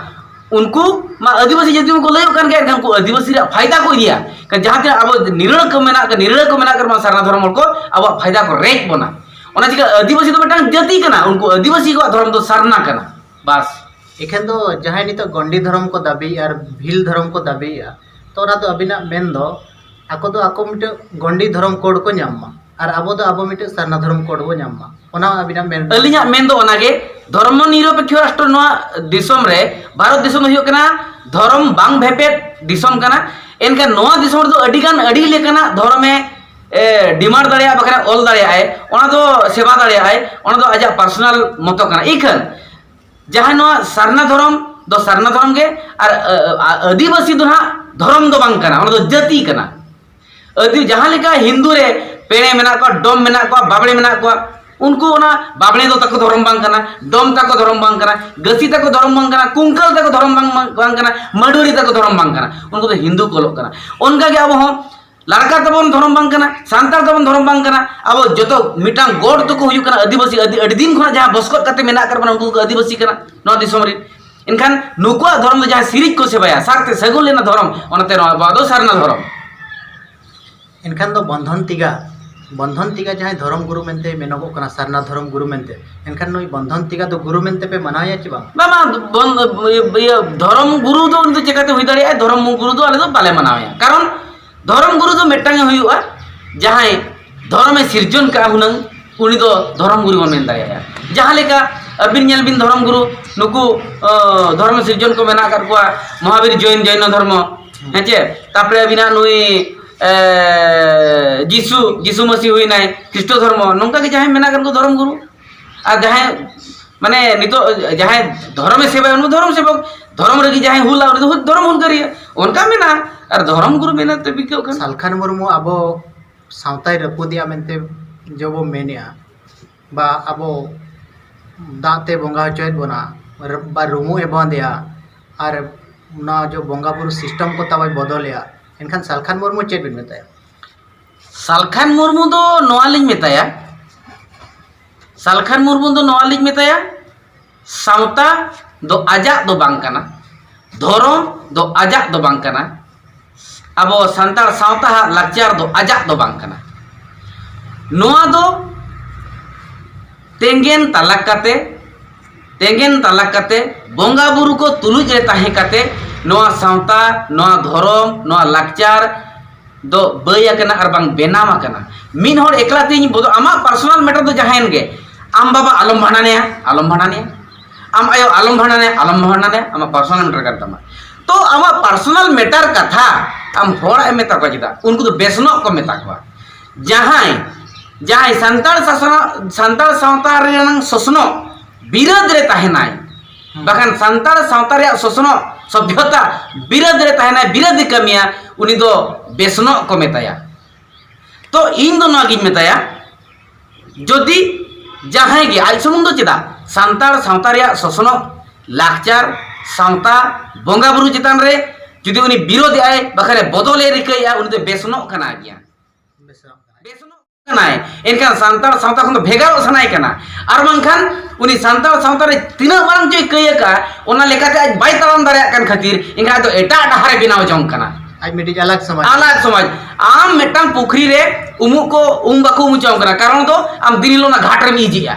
ᱩᱱᱠᱩ ᱢᱟ ᱟᱹᱫᱤᱵᱟᱹᱥᱤ ᱡᱟᱹᱛᱤ ᱢᱟᱠᱚ ᱞᱟᱹᱭᱚᱜ ᱠᱟᱱ ᱜᱮ, ᱮᱱᱠᱷᱟᱱ ᱩᱱᱠᱩ ᱟᱹᱫᱤᱵᱟᱹᱥᱤ ᱨᱮᱭᱟᱜ ᱯᱷᱟᱭᱫᱟ ᱠᱚ ᱤᱫᱤᱭᱟ᱾ ᱮᱱᱠᱷᱟᱱ ᱡᱟᱦᱟᱸ ᱛᱤᱱᱟᱹᱜ ᱟᱵᱚ ᱱᱤᱨᱟᱹᱲ ᱠᱚ ᱢᱮᱱᱟᱜ ᱠᱟᱱ, ᱱᱤᱨᱟᱹᱲ ᱠᱚ ᱢᱮᱱᱟᱜ ᱠᱟᱱ ᱥᱟᱨᱱᱟ ᱫᱷᱚᱨᱚᱢ ᱦᱚᱲ ᱠᱚ ᱟᱵᱚᱣᱟᱜ ᱯᱷᱟᱭᱫᱟ ᱠᱚ ᱨᱮᱡ ᱵᱚᱱᱟ᱾ ᱚᱱᱟ ᱪᱤᱠᱟᱹ ᱟᱹᱫᱤᱵᱟᱹᱥᱤ ᱫᱚ ᱢᱤᱫᱴᱟᱝ ᱡᱟᱹᱛᱤ ᱠᱟᱱᱟ, ᱩᱱᱠᱩ ᱟᱹᱫᱤᱵᱟᱹᱥᱤ ᱠᱚᱣᱟᱜ ᱫᱷᱚᱨᱚᱢ ᱫᱚ ᱥᱟᱨᱱᱟ ᱠᱟᱱᱟ᱾ ᱵᱟᱥ᱾ ᱮᱠᱷᱟᱱ ᱫᱚ ᱡᱟᱦᱟᱸᱭ ᱱᱤᱛᱚᱜ ᱜᱚᱱᱰᱤ ᱫᱷᱚᱨᱚᱢ ᱠᱚ ᱫᱟᱹᱵᱤᱭᱮᱫᱼᱟ ᱟᱨ ᱵᱷᱤᱞ ᱫᱷᱚᱨᱚᱢ ᱠᱚ ᱫᱟᱹᱵᱤᱭᱮᱫᱼᱟ, ᱛᱚ ᱚᱱᱟ ᱫᱚ ᱟᱹᱵᱤᱱᱟᱜ ᱢᱮᱱ ᱫᱚ ᱟᱠᱚ ᱫᱚ ᱟᱠᱚ ᱢᱤᱫᱴᱮᱱ ᱜᱚᱱᱰᱤ ᱫᱷᱚᱨᱚᱢ ᱠᱳᱰ ᱠᱚ ᱧᱟᱢ ᱢᱟ ᱟᱨ ᱟᱵᱚ ᱫᱚ ᱟᱵᱚ ᱢᱤᱫᱴᱮᱱ ᱥᱟᱨᱱᱟ ᱫᱷᱚᱨᱚᱢ ᱠᱳᱰ ᱵᱚ ᱧᱟᱢ ᱢᱟ, ᱚᱱᱟ ᱟᱹᱵᱤᱱᱟᱜ ᱢᱮᱱ ᱫᱚ? ᱟᱹᱞᱤᱧᱟᱜ ᱢᱮᱱ ᱫᱚ ᱚᱱᱟᱜᱮ, ᱫᱷᱚᱨᱢᱚ ᱱᱤᱨᱚᱯᱮᱠᱠᱷᱚ ᱨᱟᱥᱴᱨᱚ ᱱᱚᱣᱟ ᱫᱤᱥᱚᱢ ᱨᱮ, ᱵᱷᱟᱨᱚᱛ ᱫᱤᱥᱚᱢ ᱫᱚ ᱦᱩᱭᱩᱜ ᱠᱟᱱᱟ ᱫᱷᱚᱨᱚᱢ ᱵᱟᱝ ᱵᱷᱮᱯᱮᱫ ᱫᱤᱥᱚᱢ ᱠᱟᱱᱟ᱾ ᱮᱱᱠᱷᱟᱱ ᱱᱚᱣᱟ ᱫᱤᱥᱚᱢ ᱨᱮᱫᱚ ᱟᱹᱰᱤ ᱜᱟᱱ ᱟᱹᱰᱤ ᱞᱮᱠᱟᱱᱟᱜ ᱫᱷᱚᱨᱚᱢᱮ ᱮ, ᱰᱤᱢᱟᱱᱰ ᱫᱟᱲᱮᱭᱟᱜᱼᱟ, ᱵᱟᱠᱷᱟᱱ ᱚᱞ ᱫᱟᱲᱮᱭᱟᱜᱼᱟᱭ, ᱚᱱᱟ ᱫᱚ ᱥᱮᱵᱟ ᱫᱟᱲᱮᱭᱟᱜᱼᱟᱭ, ᱚᱱᱟ ᱫᱚ ᱟᱡᱟᱜ ᱯᱟᱨᱥᱚᱱᱟᱞ ᱢᱚᱛᱚ ᱠᱟᱱᱟ᱾ ᱤᱠᱷᱟᱹᱱ ᱡᱟᱦᱟᱸᱭ ᱱᱚᱣᱟ ᱥᱟᱨᱱᱟ ᱫᱷᱚᱨᱚᱢ ᱫᱚ ᱥᱟᱨᱱᱟ ᱫᱷᱚᱨᱚᱢ ᱜᱮ, ᱟᱨ ᱟ, ᱟ, ᱟᱹᱫᱤᱵᱟᱹᱥᱤ ᱫᱚ ᱱᱟᱦᱟᱜ ᱫᱷᱚᱨᱚᱢ ᱫᱚ ᱵᱟᱝ ᱠᱟᱱᱟ, ᱚᱱᱟ ᱫᱚ ᱡᱟᱹᱛᱤ ᱠᱟᱱᱟ᱾ ᱟᱹᱫᱤ ᱡᱟᱦᱟᱸ ᱞᱮᱠᱟ ᱦᱤᱱᱫᱩ ᱨᱮ ᱯᱮᱲᱮ ᱢᱮᱱᱟᱜ ᱠᱚᱣᱟ, ᱰᱚᱢ ᱢᱮᱱᱟᱜ ᱠᱚᱣᱟ, ᱵᱟᱵᱲᱮ ᱢᱮᱱᱟᱜ ᱠᱚᱣᱟ, ᱩᱱᱠᱩ ᱚᱱᱟ ᱵᱟᱵᱲᱮ ᱫᱚ ᱛᱟᱠᱚ ᱫᱷᱚᱨᱚᱢ ᱵᱟᱝ ᱠᱟᱱᱟ, ᱰᱚᱢ ᱛᱟᱠᱚ ᱫᱷᱚᱨᱚᱢ ᱵᱟᱝ ᱠᱟᱱᱟ, ᱜᱟᱹᱥᱤ ᱛᱟᱠᱚ ᱫᱷᱚᱨᱚᱢ ᱵᱟᱝ ᱠᱟᱱᱟ, ᱠᱩᱝᱠᱟᱹᱞ ᱛᱟᱠᱚ ᱫᱷᱚᱨᱚᱢ ᱵᱟᱝ, ᱵᱟᱝ, ᱵᱟᱝ ᱠᱟᱱᱟ, ᱢᱟᱹᱰᱩᱨᱤ ᱛᱟᱠᱚ ᱫᱷᱚᱨᱚᱢ ᱵᱟᱝ ᱠᱟᱱᱟ, ᱩᱱᱠᱩ ᱫᱚ ᱦᱤᱱᱫᱩ ᱠᱚ ᱚᱞᱚᱜ ᱠᱟᱱᱟ᱾ ᱚᱱᱠᱟ ᱜᱮ ᱟᱵᱚ ᱦᱚᱸ ᱞᱟᱲᱠᱟ ᱛᱟᱵᱚᱱ ᱫᱷᱚᱨᱚᱢ ᱵᱟᱝ ᱠᱟᱱᱟ, ᱥᱟᱱᱛᱟᱲ ᱛᱟᱵᱚᱱ ᱫᱷᱚᱨᱚᱢ ᱵᱟᱝ ᱠᱟᱱᱟ, ᱟᱵᱚ ᱡᱚᱛᱚ ᱢᱤᱫᱴᱟᱝ ᱜᱚᱰ ᱫᱚᱠᱚ ᱦᱩᱭᱩᱜ ᱠᱟᱱᱟ ᱟᱹᱫᱤᱵᱟᱹᱥᱤ, ᱟᱹᱫᱤ-, ᱟᱹᱰᱤ ᱫᱤᱱ ᱠᱷᱚᱱᱟᱜ ᱡᱟᱦᱟᱸ ᱵᱚᱥᱠᱚᱫ ᱠᱟᱛᱮ ᱢᱮᱱᱟᱜ ᱟᱠᱟᱫ ᱵᱚᱱᱟ, ᱩᱱᱠᱩ ᱠᱚ ᱟᱹᱫᱤᱵᱟᱹᱥᱤ ᱠᱟᱱᱟ ᱱᱚᱣᱟ ᱫᱤᱥᱚᱢ ᱨᱮ᱾ ᱮᱱᱠᱷᱟᱱ ᱱᱩᱠᱩᱣᱟᱜ ᱫᱷᱚᱨᱚᱢ ᱫᱚ ᱡᱟᱦᱟᱸ ᱥᱤᱨᱤᱡ ᱠᱚ ᱥᱮᱵᱟᱭᱟ, ᱥᱟᱨᱛᱮ ᱥᱟᱹᱜᱩᱱ ᱞᱮᱱᱟ ᱫᱷᱚᱨᱚᱢ, ᱚᱱᱟᱛᱮ ᱱᱚᱣᱟ ᱟᱵᱚᱣᱟᱜ ᱫᱚ ᱥᱟᱨᱱᱟ ᱫᱷᱚᱨᱚᱢ᱾ ᱮᱱᱠᱷᱟᱱ ᱫᱚ ᱵᱚᱱᱫᱷᱚᱱ ᱛᱤᱜᱟ, ᱵᱚᱱᱫᱷᱚᱱ ᱛᱤᱜᱟ ᱡᱟᱦᱟᱸᱭ ᱫᱷᱚᱨᱚᱢ ᱜᱩᱨᱩ ᱢᱮᱱᱛᱮ ᱢᱮᱱᱚᱜᱚᱜ ᱠᱟᱱᱟ, ᱥᱟᱨᱱᱟ ᱫᱷᱚᱨᱚᱢ ᱜᱩᱨᱩ ᱢᱮᱱᱛᱮ, ᱮᱱᱠᱷᱟᱱ ᱱᱩᱭ ᱵᱚᱱᱫᱷᱚᱱ ᱛᱤᱜᱟ ᱫᱚ ᱜᱩᱨᱩ ᱢᱮᱱᱛᱮ ᱯᱮ ᱢᱟᱱᱟᱣᱮᱭᱟ ᱪᱮ ᱵᱟᱝ? ᱵᱟᱝ, ᱵᱟᱝ, ᱵᱚᱱ-, ᱤᱭᱟᱹ, ᱫᱷᱚᱨᱚᱢ ᱜᱩᱨᱩ ᱫᱚ ᱩᱱᱤ ᱫᱚ ᱪᱤᱠᱟᱹᱛᱮ ᱦᱩᱭ ᱫᱟᱲᱮᱭᱟᱜᱼᱟ? ᱫᱷᱚᱨᱚᱢ ᱜᱩᱨᱩ ᱫᱚ ᱟᱞᱮ ᱫᱚ ᱵᱟᱞᱮ ᱢᱟᱱᱟᱣᱮᱭᱟ, ᱠᱟᱨᱚᱱ ᱫᱷᱚᱨᱚᱢ ᱜᱩᱨᱩ ᱫᱚ ᱢᱤᱫᱴᱟᱝ ᱮ ᱦᱩᱭᱩᱜᱼᱟ, ᱡᱟᱦᱟᱸᱭ ᱫᱷᱚᱨᱚᱢᱮ ᱥᱤᱨᱡᱚᱱ ᱠᱟᱜᱼᱟ ᱦᱩᱱᱟᱹᱝ, ᱩᱱᱤ ᱫᱚ ᱫᱷᱚᱨᱚᱢ ᱜᱩᱨᱩ ᱵᱚᱱ ᱢᱮᱱ ᱫᱟᱲᱮᱭᱟᱭᱟ᱾ ᱡᱟᱦᱟᱸ ᱞᱮᱠᱟ ᱟᱹᱵᱤᱱ ᱧᱮᱞ ᱵᱤᱱ ᱫᱷᱚᱨᱚᱢ ᱜᱩᱨᱩ, ᱱᱩᱠᱩ, ᱚ, ᱫᱷᱚᱨᱢᱚ ᱥᱤᱨᱡᱚᱱ ᱠᱚ ᱢᱮᱱᱟᱜ ᱟᱠᱟᱫ ᱠᱚᱣᱟ, ᱢᱚᱦᱟᱵᱤᱨ ᱡᱚᱭᱱ, ᱡᱚᱭᱱᱚ ᱫᱷᱚᱨᱢᱚ, ᱦᱮᱸ ᱪᱮ? ᱛᱟᱯᱚᱨᱮ ᱟᱹᱵᱤᱱᱟᱜ ᱱᱩᱭ, ᱮ, ᱡᱤᱥᱩ, ᱡᱤᱥᱩ ᱢᱟᱹᱥᱤ ᱦᱩᱭᱱᱟᱭ, ᱠᱷᱨᱤᱥᱴᱚ ᱫᱷᱚᱨᱢᱚ, ᱱᱚᱝᱠᱟ ᱜᱮ ᱡᱟᱦᱟᱸᱭ ᱢᱮᱱᱟᱜ ᱟᱠᱟᱫ ᱠᱚ ᱫᱷᱚᱨᱚᱢ ᱜᱩᱨᱩ᱾ ᱟᱨ ᱡᱟᱦᱟᱸᱭ, ᱢᱟᱱᱮ, ᱱᱤᱛᱚᱜ ᱡᱟᱦᱟᱸᱭ ᱫᱷᱚᱨᱚᱢᱮ ᱥᱮᱵᱟᱭᱟ, ᱩᱱᱤ ᱫᱚ ᱫᱷᱚᱨᱚᱢ ᱥᱮᱵᱚᱠ, ᱫᱷᱚᱨᱚᱢ ᱨᱟᱹᱜᱤ ᱡᱟᱦᱟᱸᱭ ᱦᱩᱞᱟ, ᱩᱱᱤ ᱫᱚ ᱦᱩᱞ, ᱫᱷᱚᱨᱚᱢ ᱦᱩᱞᱜᱟᱹᱨᱤᱭᱟᱹ, ᱚᱱᱠᱟ ᱢᱮᱱᱟᱜᱼᱟ᱾ ᱟᱨ ᱫᱷᱚᱨᱚᱢ ᱜᱩᱨᱩ ᱢᱮᱱᱟᱜ ᱛᱮ ᱵᱤᱠᱟᱹᱜ ᱠᱟᱱᱟ᱾ ᱥᱟᱞᱠᱷᱟᱱ ᱢᱩᱨᱢᱩ ᱟᱵᱚ ᱥᱟᱶᱛᱟᱭ ᱨᱟᱹᱯᱩᱫᱮᱜᱼᱟ ᱢᱮᱱᱛᱮ ᱡᱚ ᱵᱚ ᱢᱮᱱᱮᱜᱼᱟ, ᱵᱟ ᱟᱵᱚ ᱫᱟᱜ ᱛᱮ ᱵᱚᱸᱜᱟ ᱦᱚᱪᱚᱭᱮᱫ ᱵᱚᱱᱟ, ᱵᱟ ᱨᱩᱢᱩᱜ ᱮ ᱵᱚᱸᱫᱮᱜᱼᱟ, ᱟᱨ ᱚᱱᱟ ᱡᱚ ᱵᱚᱸᱜᱟ ᱵᱩᱨᱩ ᱥᱤᱥᱴᱮᱢ ᱠᱚ ᱛᱟᱵᱚᱭ ᱵᱚᱫᱚᱞᱮᱜᱼᱟ, ᱮᱱᱠᱷᱟᱱ ᱥᱟᱞᱠᱷᱟᱱ ᱢᱩᱨᱢᱩ ᱪᱮᱫ ᱵᱤᱱ ᱢᱮᱛᱟᱭᱟ? ᱥᱟᱞᱠᱷᱟᱱ ᱢᱩᱨᱢᱩ ᱫᱚ ᱱᱚᱣᱟ ᱞᱤᱧ ᱢᱮᱛᱟᱭᱟ, ᱥᱟᱞᱠᱷᱟᱱ ᱢᱩᱨᱢᱩ ᱫᱚ ᱱᱚᱣᱟ ᱞᱤᱧ ᱢᱮᱛᱟᱭᱟ, ᱥᱟᱶᱛᱟ ᱫᱚ ᱟᱡᱟᱜ ᱫᱚ ᱵᱟᱝ ᱠᱟᱱᱟ, ᱫᱷᱚᱨᱚᱢ ᱫᱚ ᱟᱡᱟᱜ ᱫᱚ ᱵᱟᱝ ᱠᱟᱱᱟ, ᱟᱵᱚ ᱥᱟᱱᱛᱟᱲ ᱥᱟᱶᱛᱟ ᱦᱟᱜ ᱞᱟᱠᱪᱟᱨ ᱫᱚ ᱟᱡᱟᱜ ᱫᱚ ᱵᱟᱝ ᱠᱟᱱᱟ᱾ ᱱᱚᱣᱟ ᱫᱚ ᱛᱮᱸᱜᱮᱱ ᱛᱟᱞᱟ ᱠᱟᱛᱮ, ᱛᱮᱸᱜᱮᱱ ᱛᱟᱞᱟ ᱠᱟᱛᱮ, ᱵᱚᱸᱜᱟ ᱵᱩᱨᱩ ᱠᱚ ᱛᱩᱞᱩᱡ ᱨᱮ ᱛᱟᱦᱮᱸ ᱠᱟᱛᱮ, ᱱᱚᱣᱟ ᱥᱟᱶᱛᱟ, ᱱᱚᱣᱟ ᱫᱷᱚᱨᱚᱢ, ᱱᱚᱣᱟ ᱞᱟᱠᱪᱟᱨ ᱫᱚ ᱵᱟᱹᱭ ᱟᱠᱟᱱᱟ ᱟᱨ ᱵᱟᱝ ᱵᱮᱱᱟᱣ ᱟᱠᱟᱱᱟ᱾ ᱢᱤᱫ ᱦᱚᱲ ᱮᱠᱞᱟ ᱛᱮᱧ ᱵᱚᱫᱚᱞ, ᱟᱢᱟᱜ ᱯᱟᱨᱥᱚᱱᱟᱞ ᱢᱮᱴᱟᱨ ᱫᱚ ᱡᱟᱦᱟᱸᱭᱮᱱ ᱜᱮ, ᱟᱢ ᱵᱟᱵᱟ ᱟᱞᱚᱢ ᱵᱷᱟᱸᱰᱟᱱᱮᱭᱟ, ᱟᱞᱚᱢ ᱵᱷᱟᱸᱰᱟᱱᱮᱭᱟ, ᱟᱢ ᱟᱭᱳ ᱟᱞᱚᱢ ᱵᱷᱟᱸᱰᱟᱱᱮᱭᱟ, ᱟᱞᱚᱢ ᱵᱷᱟᱸᱰᱟᱱᱮᱭᱟ, ᱟᱢᱟᱜ ᱯᱟᱨᱥᱚᱱᱟᱞ ᱢᱮᱴᱟᱨ ᱠᱟᱱ ᱛᱟᱢᱟ᱾ ᱛᱚ ᱟᱢᱟᱜ ᱯᱟᱨᱥᱚᱱᱟᱞ ᱢᱮᱴᱟᱨ ᱠᱟᱛᱷᱟ ᱟᱢ ᱦᱚᱲᱟᱜ ᱮᱢ ᱢᱮᱛᱟ ᱠᱚᱣᱟ ᱪᱮᱫᱟᱜ? ᱩᱱᱠᱩ ᱫᱚ ᱵᱮᱥᱱᱚᱜ ᱠᱚ ᱢᱮᱛᱟ ᱠᱚᱣᱟ᱾ ᱡᱟᱦᱟᱸᱭ, ᱡᱟᱦᱟᱸᱭ ᱥᱟᱱᱛᱟᱲ ᱥᱟᱥᱚᱱ, ᱥᱟᱱᱛᱟᱲ ᱥᱟᱶᱛᱟ ᱨᱮᱱᱟᱜ ᱥᱚᱥᱱᱚᱜ ᱵᱤᱨᱟᱹᱫ ᱨᱮ ᱛᱟᱦᱮᱱᱟᱭ, ᱦᱩᱸ᱾ ᱵᱟᱠᱷᱟᱱ ᱥᱟᱱᱛᱟᱲ ᱥᱟᱶᱛᱟ ᱨᱮᱭᱟᱜ ᱥᱚᱥᱱᱚᱜ ᱥᱚᱵᱷᱭᱚᱛᱟ ᱵᱤᱨᱟᱹᱫ ᱨᱮ ᱛᱟᱦᱮᱱᱟᱭ, ᱵᱤᱨᱟᱹᱫ ᱮ ᱠᱟᱹᱢᱤᱭᱟ, ᱩᱱᱤ ᱫᱚ ᱵᱮᱥᱱᱚᱜ ᱠᱚ ᱢᱮᱛᱟᱭᱟ᱾ ᱛᱚ ᱤᱧ ᱫᱚ ᱱᱚᱣᱟ ᱜᱤᱧ ᱢᱮᱛᱟᱭᱟ, ᱡᱩᱫᱤ ᱡᱟᱦᱟᱸᱭ ᱜᱮ, ᱟᱡ ᱥᱩᱢᱩᱝ ᱫᱚ ᱪᱮᱫᱟᱜ, ᱥᱟᱱᱛᱟᱲ ᱥᱟᱶᱛᱟ ᱨᱮᱭᱟᱜ ᱥᱚᱥᱱᱚᱜ, ᱞᱟᱠᱪᱟᱨ, ᱥᱟᱶᱛᱟ, ᱵᱚᱸᱜᱟ ᱵᱩᱨᱩ ᱪᱮᱛᱟᱱ ᱨᱮ ᱡᱩᱫᱤ ᱩᱱᱤ ᱵᱤᱨᱳᱫᱮᱜᱼᱟᱭ, ᱵᱟᱠᱷᱟᱱ ᱵᱚᱫᱚᱞᱮ ᱨᱤᱠᱟᱹᱭᱮᱜᱼᱟ, ᱩᱱᱤ ᱫᱚ ᱵᱮᱥᱱᱚᱜ ᱠᱟᱱᱟ ᱜᱮᱭᱟ᱾ ᱵᱮᱥᱱᱚᱜ ᱠᱟᱱᱟᱭ᱾ ᱵᱮᱥᱱᱚᱜ ᱠᱟᱱᱟᱭ, ᱮᱱᱠᱷᱟᱱ ᱥᱟᱱᱛᱟᱲ ᱥᱟᱶᱛᱟ ᱠᱷᱚᱱ ᱫᱚ ᱵᱷᱮᱜᱟᱨᱚᱜ ᱥᱟᱱᱟᱭᱮ ᱠᱟᱱᱟ᱾ ᱟᱨ ᱵᱟᱝᱠᱷᱟᱱ ᱩᱱᱤ ᱥᱟᱱᱛᱟᱲ ᱥᱟᱶᱛᱟ ᱨᱮ ᱛᱤᱱᱟᱹᱜ ᱢᱟᱨᱟᱝ ᱪᱚᱭ ᱠᱟᱹᱭ ᱟᱠᱟᱫᱼᱟ, ᱚᱱᱟ ᱞᱮᱠᱟᱛᱮ ᱟᱡ ᱵᱟᱭ ᱛᱟᱲᱟᱢ ᱫᱟᱲᱮᱭᱟᱜ ᱠᱟᱱ ᱠᱷᱟᱹᱛᱤᱨ ᱮᱱᱠᱷᱟᱱ ᱟᱡ ᱫᱚ ᱮᱴᱟᱜ ᱰᱟᱦᱟᱨᱮ ᱵᱮᱱᱟᱣ ᱡᱚᱝ ᱠᱟᱱᱟ᱾ ᱟᱡ ᱢᱤᱫᱴᱤᱡ ᱟᱞᱟᱜᱽ ᱥᱚᱢᱟᱡᱽ᱾ ᱟᱞᱟᱜᱽ ᱥᱚᱢᱟᱡᱽ᱾ ᱟᱢ ᱢᱤᱫᱴᱟᱝ ᱯᱩᱠᱷᱨᱤ ᱨᱮ ᱩᱢᱩᱜ ᱠᱚ ᱩᱢ ᱵᱟᱠᱚ ᱩᱢ ᱦᱚᱪᱚᱣᱟᱢ ᱠᱟᱱᱟ, ᱠᱟᱨᱚᱱ ᱫᱚ ᱟᱢ ᱫᱤᱱ ᱦᱤᱞᱳᱜ ᱚᱱᱟ ᱜᱷᱟᱴ ᱨᱮᱢ ᱤᱡᱮᱜᱼᱟ,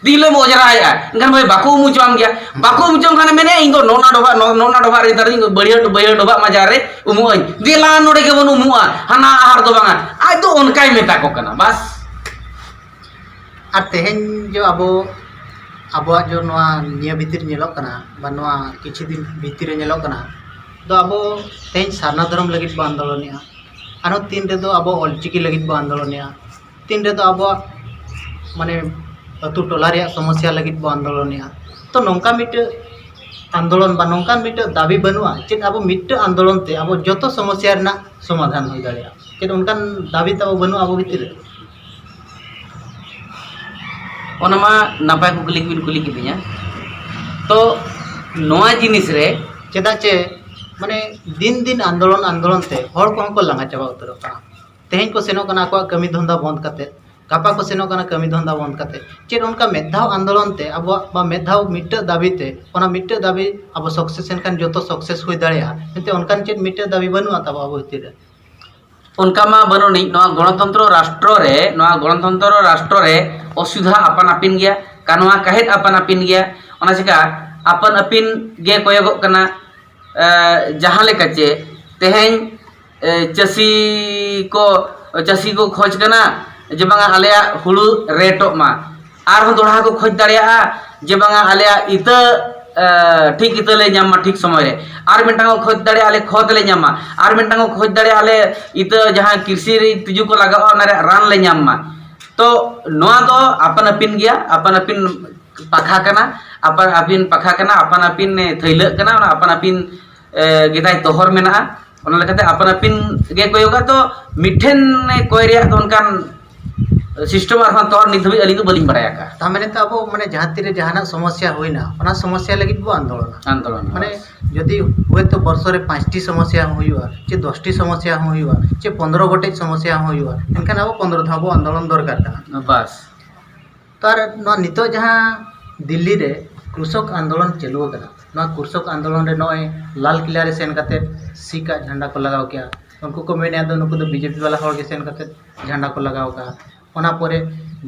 ᱫᱤᱱ ᱦᱤᱞᱳᱜ ᱮᱢ ᱚᱡᱽᱨᱟᱭᱮᱜᱼᱟ, ᱮᱱᱠᱷᱟᱱ ᱵᱷᱟᱹᱭ ᱵᱟᱠᱚ ᱩᱢ ᱦᱚᱪᱚᱣᱟᱢ ᱜᱮᱭᱟ᱾ ᱵᱟᱠᱚ ᱩᱢ ᱦᱚᱪᱚᱣᱟᱢ ᱠᱷᱟᱱ ᱢᱮᱱᱮ, "ᱤᱧ ᱫᱚ ᱱᱚᱜᱼᱱᱟ ᱰᱚᱵᱷᱟᱜ, ᱱᱚᱜᱼᱱᱟ ᱰᱚᱵᱷᱟᱜ ᱨᱮ ᱱᱮᱛᱟᱨ ᱤᱧ ᱵᱟᱹᱲᱦᱟᱹ, ᱵᱟᱹᱭᱦᱟᱹᱲ ᱰᱚᱵᱷᱟᱜ ᱢᱟᱡᱷᱟ ᱨᱮ ᱩᱢᱩᱜ ᱟᱹᱧ, ᱫᱮᱞᱟ ᱱᱚᱰᱮ ᱜᱮᱵᱚᱱ ᱩᱢᱩᱜᱼᱟ, ᱦᱟᱱᱟ ᱟᱦᱟᱨ ᱫᱚ ᱵᱟᱝᱟ", ᱟᱡ ᱫᱚ ᱚᱱᱠᱟᱭ ᱢᱮᱛᱟ ᱠᱚ ᱠᱟᱱᱟ᱾ ᱵᱟᱥ᱾ ᱟᱨ ᱛᱮᱦᱮᱧ ᱡᱚ ᱟᱵᱚ, ᱟᱵᱚᱣᱟᱜ ᱡᱚ ᱱᱚᱣᱟ ᱱᱤᱭᱟᱹ ᱵᱷᱤᱛᱤᱨ ᱧᱮᱞᱚᱜ ᱠᱟᱱᱟ, ᱵᱟ ᱱᱚᱣᱟ ᱠᱤᱪᱷᱩ ᱫᱤᱱ ᱵᱷᱤᱛᱤᱨ ᱨᱮ ᱧᱮᱞᱚᱜ ᱠᱟᱱᱟ, ᱫᱚ ᱟᱵᱚ ᱛᱮᱦᱮᱧ ᱥᱟᱨᱱᱟ ᱫᱷᱚᱨᱚᱢ ᱞᱟᱹᱜᱤᱫ ᱵᱚ ᱟᱱᱫᱳᱞᱚᱱᱮᱜᱼᱟ, ᱟᱨᱦᱚᱸ ᱛᱤᱱ ᱨᱮᱫᱚ ᱟᱵᱚ ᱚᱞᱪᱤᱠᱤ ᱞᱟᱹᱜᱤᱫ ᱵᱚ ᱟᱱᱫᱳᱞᱚᱱᱮᱜᱼᱟ, ᱛᱤᱱ ᱨᱮᱫᱚ ᱟᱵᱚᱣᱟᱜ ᱢᱟᱱᱮ ᱟᱹᱛᱩ ᱴᱚᱞᱟ ᱨᱮᱭᱟᱜ ᱥᱚᱢᱚᱥᱥᱟ ᱞᱟᱹᱜᱤᱫ ᱵᱚ ᱟᱱᱫᱳᱞᱚᱱᱮᱜᱼᱟ᱾ ᱛᱚ ᱱᱚᱝᱠᱟ ᱢᱤᱫᱴᱟᱹᱜ ᱟᱱᱫᱳᱞᱚᱱ ᱵᱟ ᱱᱚᱝᱠᱟ ᱢᱤᱫᱴᱟᱹᱜ ᱫᱟᱹᱵᱤ ᱵᱟᱹᱱᱩᱜᱼᱟ, ᱪᱮᱫ ᱟᱵᱚ ᱢᱤᱫᱴᱟᱹᱜ ᱟᱱᱫᱳᱞᱚᱱ ᱛᱮ ᱟᱵᱚ ᱡᱚᱛᱚ ᱥᱚᱢᱚᱥᱥᱟ ᱨᱮᱱᱟᱜ ᱥᱚᱢᱟᱫᱷᱟᱱ ᱦᱩᱭ ᱫᱟᱲᱮᱭᱟᱜᱼᱟ? ᱪᱮᱫ ᱚᱱᱠᱟᱱ ᱫᱟᱹᱵᱤ ᱛᱟᱵᱚ ᱵᱟᱹᱱᱩᱜᱼᱟ ᱟᱵᱚ ᱵᱷᱤᱛᱤᱨ ᱨᱮ? ᱚᱱᱟ ᱢᱟ ᱱᱟᱯᱟᱭ ᱠᱩᱠᱞᱤ ᱜᱮᱵᱤᱱ ᱠᱩᱞᱤ ᱠᱤᱫᱤᱧᱟ᱾ ᱛᱚ ᱱᱚᱣᱟ ᱡᱤᱱᱤᱥ ᱨᱮ ᱪᱮᱫᱟᱜ ᱪᱮ ᱢᱟᱱᱮ ᱫᱤᱱ ᱫᱤᱱ ᱟᱱᱫᱳᱞᱚᱱ ᱟᱱᱫᱳᱞᱚᱱ ᱛᱮ ᱦᱚᱲ ᱠᱚᱦᱚᱸ ᱠᱚ ᱞᱟᱸᱜᱟ ᱪᱟᱵᱟ ᱩᱛᱟᱹᱨᱚᱜ ᱠᱟᱱᱟ᱾ ᱛᱮᱦᱮᱧ ᱠᱚ ᱥᱮᱱᱚᱜ ᱠᱟᱱᱟ ᱟᱠᱚᱣᱟᱜ ᱠᱟᱹᱢᱤ ᱫᱷᱚᱱᱫᱟ ᱵᱚᱱᱫ ᱠᱟᱛᱮ, ᱜᱟᱯᱟ ᱠᱚ ᱥᱮᱱᱚᱜ ᱠᱟᱱᱟ ᱠᱟᱹᱢᱤ ᱫᱷᱚᱱᱫᱟ ᱵᱚᱱᱫ ᱠᱟᱛᱮ᱾ ᱪᱮᱫ ᱚᱱᱠᱟ ᱢᱤᱫ ᱫᱷᱟᱣ ᱟᱱᱫᱳᱞᱚᱱ ᱛᱮ ᱟᱵᱚᱣᱟᱜ ᱵᱟ ᱢᱤᱫ ᱫᱷᱟᱣ ᱢᱤᱫᱴᱟᱹᱜ ᱫᱟᱹᱵᱤ ᱛᱮ, ᱚᱱᱟ ᱢᱤᱫᱴᱟᱹᱜ ᱫᱟᱹᱵᱤ ᱟᱵᱚ ᱥᱟᱠᱥᱮᱥ ᱮᱱᱠᱷᱟᱱ ᱡᱚᱛᱚ ᱥᱟᱠᱥᱮᱥ ᱦᱩᱭ ᱫᱟᱲᱮᱭᱟᱜᱼᱟ, ᱮᱱᱛᱮ ᱚᱱᱠᱟᱱ ᱪᱮᱫ ᱢᱤᱫᱴᱟᱹᱜ ᱫᱟᱹᱵᱤ ᱵᱟᱹᱱᱩᱜᱼᱟ ᱛᱟᱵᱚ ᱟᱵᱚ ᱵᱷᱤᱛᱤᱨ ᱨᱮ? ᱚᱱᱠᱟ ᱢᱟ ᱵᱟᱹᱱᱩᱜ ᱟᱹᱱᱤᱡ᱾ ᱱᱚᱣᱟ ᱜᱚᱬᱚᱛᱚᱱᱛᱨᱚ ᱨᱟᱥᱴᱨᱚ ᱨᱮ, ᱱᱚᱣᱟ ᱜᱚᱬᱚᱛᱚᱱᱛᱨᱚ ᱨᱟᱥᱴᱨᱚ ᱨᱮ ᱚᱥᱩᱵᱤᱫᱷᱟ ᱟᱯᱟᱱ ᱟᱹᱯᱤᱱ ᱜᱮᱭᱟ᱾ ᱱᱚᱣᱟ ᱠᱟᱹᱦᱤᱫ ᱟᱯᱟᱱ ᱟᱹᱯᱤᱱ ᱜᱮᱭᱟ᱾ ᱚᱱᱟ ᱪᱤᱠᱟ ᱟᱯᱟᱱ ᱟᱹᱯᱤᱱ ᱜᱮ ᱠᱚᱭᱚᱜᱚᱜ ᱠᱟᱱᱟ᱾ ᱮ, ᱡᱟᱦᱟᱸ ᱞᱮᱠᱟ ᱪᱮ ᱛᱮᱦᱮᱧ, ᱮ, ᱪᱟᱹᱥᱤ ᱠᱚ, ᱪᱟᱹᱥᱤ ᱠᱚ ᱠᱷᱚᱡᱽ ᱠᱟᱱᱟ ᱡᱮ ᱵᱟᱝᱟ ᱟᱞᱮᱭᱟᱜ ᱦᱩᱲᱩ ᱨᱮᱴᱚᱜ ᱢᱟ᱾ ᱟᱨᱦᱚᱸ ᱫᱚᱦᱲᱟ ᱠᱚ ᱠᱷᱚᱡᱽ ᱫᱟᱲᱮᱭᱟᱜᱼᱟ ᱡᱮ ᱵᱟᱝᱟ ᱟᱞᱮᱭᱟᱜ ᱤᱛᱟᱹ, ᱮ, ᱴᱷᱤᱠ ᱤᱛᱟᱹ ᱞᱮ ᱧᱟᱢ ᱢᱟ ᱴᱷᱤᱠ ᱥᱚᱢᱚᱭ ᱨᱮ᱾ ᱟᱨ ᱢᱤᱫᱴᱟᱝ ᱠᱚ ᱠᱷᱚᱡᱽ ᱫᱟᱲᱮᱭᱟᱜᱼᱟ ᱟᱞᱮ ᱠᱷᱚᱛ ᱞᱮ ᱧᱟᱢ ᱢᱟ᱾ ᱟᱨ ᱢᱤᱫᱴᱟᱝ ᱠᱚ ᱠᱷᱚᱡᱽ ᱫᱟᱲᱮᱭᱟᱜᱼᱟ ᱟᱞᱮ ᱤᱛᱟᱹ ᱡᱟᱦᱟᱸ ᱠᱨᱤᱥᱤ ᱨᱮ ᱛᱤᱡᱩ ᱠᱚ ᱞᱟᱜᱟᱜᱼᱟ ᱚᱱᱟ ᱨᱮᱭᱟᱜ ᱨᱟᱱ ᱞᱮ ᱧᱟᱢ ᱢᱟ᱾ ᱛᱚ ᱱᱚᱣᱟ ᱫᱚ ᱟᱯᱟᱱ ᱟᱹᱯᱤᱱ ᱜᱮᱭᱟ, ᱟᱯᱟᱱ ᱟᱹᱯᱤᱱ ᱯᱟᱠᱷᱟ ᱠᱟᱱᱟ, ᱟᱯᱟᱱ ᱟᱹᱯᱤᱱ ᱯᱟᱠᱷᱟ ᱠᱟᱱᱟ, ᱟᱯᱟᱱ ᱟᱹᱯᱤᱱ, ᱮ, ᱛᱷᱟᱹᱭᱞᱟᱹᱜ ᱠᱟᱱᱟ, ᱚᱱᱟ ᱟᱯᱟᱱ ᱟᱹᱯᱤᱱ, ᱮ, ᱜᱮᱛᱟᱭ ᱛᱚᱦᱚᱨ ᱢᱮᱱᱟᱜᱼᱟ᱾ ᱚᱱᱟ ᱞᱮᱠᱟᱛᱮ ᱟᱯᱟᱱ ᱟᱹᱯᱤᱱ ᱜᱮ ᱠᱚᱭᱚᱜᱟ᱾ ᱛᱚ ᱢᱤᱫᱴᱷᱮᱱ ᱠᱚᱭ ᱨᱮᱭᱟᱜ ᱫᱚ ᱚᱱᱠᱟᱱ ᱥᱤᱥᱴᱮᱢ ᱟᱨ ᱵᱟᱝ ᱛᱚᱦᱚᱨ ᱱᱤᱛ ᱫᱷᱟᱹᱵᱤᱡ ᱟᱹᱞᱤᱧ ᱫᱚ ᱵᱟᱹᱞᱤᱧ ᱵᱟᱲᱟᱭ ᱟᱠᱟᱫᱼᱟ᱾ ᱛᱟᱨ ᱢᱟᱱᱮ ᱛᱚ ᱟᱵᱚ ᱢᱟᱱᱮ ᱡᱟᱦᱟᱸ ᱛᱤᱨᱮ ᱡᱟᱦᱟᱱᱟᱜ ᱥᱚᱢᱚᱥᱥᱟ ᱦᱩᱭᱱᱟ, ᱚᱱᱟ ᱥᱚᱢᱚᱥᱥᱟ ᱞᱟᱹᱜᱤᱫ ᱵᱚ ᱟᱱᱫᱳᱞᱚᱱᱟ᱾ ᱟᱱᱫᱳᱞᱚᱱ, ᱢᱟᱱᱮ ᱦᱳᱭ᱾ ᱡᱩᱫᱤ ᱦᱚᱭᱛᱳ ᱵᱚᱨᱥᱚ ᱨᱮ ᱯᱟᱸᱪᱴᱤ ᱥᱚᱢᱚᱥᱥᱟ ᱦᱚᱸ ᱦᱩᱭᱩᱜᱼᱟ, ᱪᱮ ᱫᱚᱥᱴᱤ ᱥᱚᱢᱚᱥᱥᱟ ᱦᱚᱸ ᱦᱩᱭᱩᱜᱼᱟ, ᱪᱮ ᱯᱚᱱᱫᱽᱨᱚ ᱜᱚᱴᱮᱡ ᱥᱚᱢᱚᱥᱥᱟ ᱦᱚᱸ ᱦᱩᱭᱩᱜᱼᱟ, ᱮᱱᱠᱷᱟᱱ ᱟᱵᱚ ᱯᱚᱱᱫᱽᱨᱚ ᱫᱷᱟᱣ ᱵᱚ ᱟᱱᱫᱳᱞᱚᱱ ᱫᱚᱨᱠᱟᱨ ᱠᱟᱱᱟ᱾ ᱵᱟᱥ᱾ ᱛᱚ ᱟᱨ ᱱᱚᱣᱟ ᱱᱤᱛᱚᱜ ᱡᱟᱦᱟᱸ ᱫᱤᱞᱞᱤ ᱨᱮ ᱠᱨᱩᱥᱚᱠ ᱟᱱᱫᱳᱞᱚᱱ ᱪᱟᱹᱞᱩ ᱟᱠᱟᱱᱟ, ᱱᱚᱣᱟ ᱠᱨᱩᱥᱚᱠ ᱟᱱᱫᱳᱞᱚᱱ ᱨᱮ ᱱᱚᱜᱼᱚᱭ ᱞᱟᱞ ᱠᱤᱞᱟ ᱨᱮ ᱥᱮᱱ ᱠᱟᱛᱮ ᱥᱤᱠᱟᱜ ᱡᱷᱟᱱᱰᱟ ᱠᱚ ᱞᱟᱜᱟᱣ ᱠᱮᱜᱼᱟ᱾ ᱩᱱᱠᱩ ᱠᱚ ᱢᱮᱱᱮᱫᱼᱟ ᱫᱚ ᱱᱩᱠᱩ ᱫᱚ ᱵᱤᱡᱮᱯᱤ ᱵᱟᱞᱟ ᱦᱚᱲ ᱜᱮ ᱥᱮᱱ ᱠᱟᱛᱮ ᱡᱷᱟᱱᱰᱟ ᱠᱚ ᱞᱟᱜᱟᱣ ᱠᱟᱜᱼᱟ᱾ ᱚᱱᱟ ᱯᱚᱨᱮ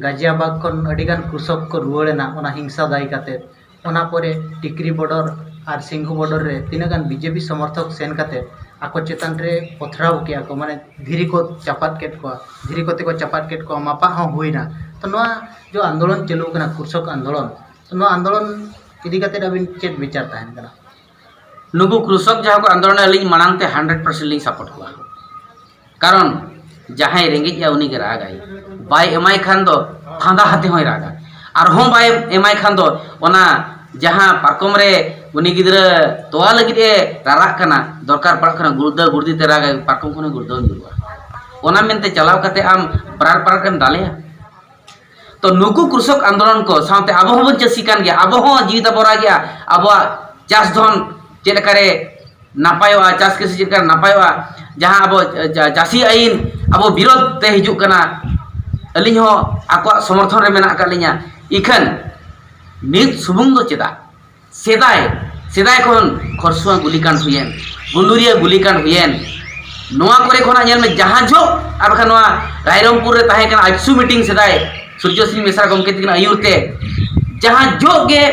ᱜᱟᱡᱤᱭᱟᱵᱟᱫᱽ ᱠᱷᱚᱱ ᱟᱹᱰᱤᱜᱟᱱ ᱠᱨᱩᱥᱚᱠ ᱠᱚ ᱨᱩᱣᱟᱹᱲ ᱮᱱᱟ ᱚᱱᱟ ᱦᱤᱝᱥᱟ ᱫᱟᱭ ᱠᱟᱛᱮ᱾ ᱚᱱᱟ ᱯᱚᱨᱮ ᱴᱤᱠᱨᱤ ᱵᱚᱰᱚᱨ ᱟᱨ ᱥᱤᱝᱦᱩ ᱵᱚᱰᱚᱨ ᱨᱮ ᱛᱤᱱᱟᱹᱜ ᱜᱟᱱ ᱵᱤᱡᱮᱯᱤ ᱥᱚᱢᱚᱨᱛᱷᱚᱠ ᱥᱮᱱ ᱠᱟᱛᱮ ᱟᱠᱚ ᱪᱮᱛᱟᱱ ᱨᱮ ᱯᱚᱛᱷᱨᱟᱣ ᱠᱮᱜᱼᱟ ᱠᱚ, ᱢᱟᱱᱮ ᱫᱷᱤᱨᱤ ᱠᱚ ᱪᱟᱯᱟᱫ ᱠᱮᱫ ᱠᱚᱣᱟ, ᱫᱷᱤᱨᱤ ᱠᱚᱛᱮ ᱠᱚ ᱪᱟᱯᱟᱫ ᱠᱮᱫ ᱠᱚᱣᱟ, ᱢᱟᱯᱟᱜ ᱦᱚᱸ ᱦᱩᱭᱱᱟ᱾ ᱛᱚ ᱱᱚᱣᱟ ᱡᱚ ᱟᱱᱫᱳᱞᱚᱱ ᱪᱟᱹᱞᱩ ᱠᱟᱱᱟ, ᱠᱨᱩᱥᱚᱠ ᱟᱱᱫᱳᱞᱚᱱ, ᱛᱚ ᱱᱚᱣᱟ ᱟᱱᱫᱳᱞᱚᱱ ᱤᱫᱤ ᱠᱟᱛᱮ ᱟᱹᱵᱤᱱ ᱪᱮᱫ ᱵᱤᱪᱟᱨ ᱛᱟᱦᱮᱱ ᱠᱟᱱᱟ? ᱱᱩᱠᱩ ᱠᱨᱩᱥᱚᱠ ᱡᱟᱦᱟᱸ ᱠᱚ ᱟᱱᱫᱳᱞᱚᱱ, ᱟᱹᱞᱤᱧ ᱢᱟᱲᱟᱝ ᱛᱮ ᱦᱟᱱᱰᱨᱮᱰ ᱯᱟᱨᱥᱮᱱᱴ ᱞᱤᱧ ᱥᱟᱯᱳᱨᱴ ᱠᱚᱣᱟ᱾ ᱠᱟᱨᱚᱱ ᱡᱟᱦᱟᱸᱭ ᱨᱮᱸᱜᱮᱡᱼᱟ ᱩᱱᱤ ᱜᱮ ᱨᱟᱜᱟᱭ, ᱵᱟᱭ ᱮᱢᱟᱭ ᱠᱷᱟᱱ ᱫᱚ ᱯᱷᱟᱸᱫᱟ ᱦᱟᱛᱮ ᱦᱚᱸᱭ ᱨᱟᱜᱟ᱾ ᱟᱨᱦᱚᱸ ᱵᱟᱭ ᱮᱢᱟᱭ ᱠᱷᱟᱱ ᱫᱚ ᱚᱱᱟ ᱡᱟᱦᱟᱸ ᱯᱟᱨᱠᱚᱢ ᱨᱮ ᱩᱱᱤ ᱜᱤᱫᱽᱨᱟᱹ ᱛᱚᱣᱟ ᱞᱟᱹᱜᱤᱫ ᱮ ᱨᱟᱨᱟᱜ ᱠᱟᱱᱟ, ᱫᱚᱨᱠᱟᱨ ᱯᱟᱲᱟᱜ ᱠᱟᱱᱟ, ᱜᱩᱲᱫᱟᱹ ᱜᱩᱲᱫᱤ ᱛᱮ ᱨᱟᱜᱟᱭ, ᱯᱟᱨᱠᱚᱢ ᱠᱷᱚᱱ ᱜᱩᱲᱫᱟᱹᱣ ᱧᱩᱨᱩᱜᱼᱟ᱾ ᱚᱱᱟ ᱢᱮᱱᱛᱮ ᱪᱟᱞᱟᱣ ᱠᱟᱛᱮ ᱟᱢ ᱵᱨᱟᱨ ᱯᱟᱨᱟᱨ ᱮᱢ ᱫᱟᱞᱮᱭᱟ? ᱛᱚ ᱱᱩᱠᱩ ᱠᱨᱩᱥᱚᱠ ᱟᱱᱫᱳᱞᱚᱱ ᱠᱚ ᱥᱟᱶᱛᱮ ᱟᱵᱚ ᱦᱚᱸᱵᱚᱱ ᱪᱟᱹᱥᱤ ᱠᱟᱱ ᱜᱮᱭᱟ, ᱟᱵᱚ ᱦᱚᱸ ᱡᱤᱣᱤ ᱛᱟᱵᱚ ᱨᱟᱜᱮᱜᱼᱟ᱾ ᱟᱵᱚᱣᱟᱜ ᱪᱟᱥ ᱫᱷᱚᱱ ᱪᱮᱫ ᱞᱮᱠᱟᱨᱮ ᱱᱟᱯᱟᱭᱚᱜᱼᱟ, ᱪᱟᱥ ᱠᱨᱤᱥᱤ ᱪᱮᱫ ᱞᱮᱠᱟᱨᱮ ᱱᱟᱯᱟᱭᱚᱜᱼᱟ, ᱡᱟᱦᱟᱸ ᱟᱵᱚ ᱪᱟ-, ᱪᱟᱹᱥᱤ ᱟᱹᱭᱤᱱ ᱟᱵᱚ ᱵᱤᱨᱳᱫᱷ ᱛᱮ ᱦᱤᱡᱩᱜ ᱠᱟᱱᱟ᱾ ᱟᱹᱞᱤᱧ ᱦᱚᱸ ᱟᱠᱚᱣᱟᱜ ᱥᱚᱢᱚᱨᱛᱷᱚᱱ ᱨᱮ ᱢᱮᱱᱟᱜ ᱟᱠᱟᱫ ᱞᱤᱧᱟ᱾ ᱤᱠᱷᱟᱹᱱ ᱱᱤᱛ ᱥᱩᱢᱩᱝ ᱫᱚ ᱪᱮᱫᱟᱜ? ᱥᱮᱫᱟᱭ, ᱥᱮᱫᱟᱭ ᱠᱷᱚᱱ ᱠᱷᱚᱨᱥᱩᱣᱟ ᱜᱩᱞᱤ ᱠᱟᱱᱰ ᱦᱩᱭᱮᱱ, ᱜᱩᱞᱩᱨᱤᱭᱟᱹ ᱜᱩᱞᱤ ᱠᱟᱱᱰ ᱦᱩᱭᱮᱱ, ᱱᱚᱣᱟ ᱠᱚᱨᱮ ᱠᱷᱚᱱᱟᱜ ᱧᱮᱞ ᱢᱮ, ᱡᱟᱦᱟᱸ ᱡᱚᱦᱚᱜ ᱟᱨ ᱵᱟᱠᱷᱟᱱ ᱱᱚᱣᱟ ᱨᱟᱭᱨᱚᱝᱯᱩᱨ ᱨᱮ ᱛᱟᱦᱮᱸ ᱠᱟᱱᱟ ᱟᱡᱥᱩ ᱢᱤᱴᱤᱝ ᱥᱮᱫᱟᱭ ᱥᱩᱨᱡᱚ ᱥᱤᱝ ᱢᱤᱥᱨᱟ ᱜᱚᱢᱠᱮ ᱛᱟᱹᱠᱤᱱ ᱟᱹᱭᱩᱨ ᱛᱮ, ᱡᱟᱦᱟᱸ ᱡᱚᱜ ᱜᱮ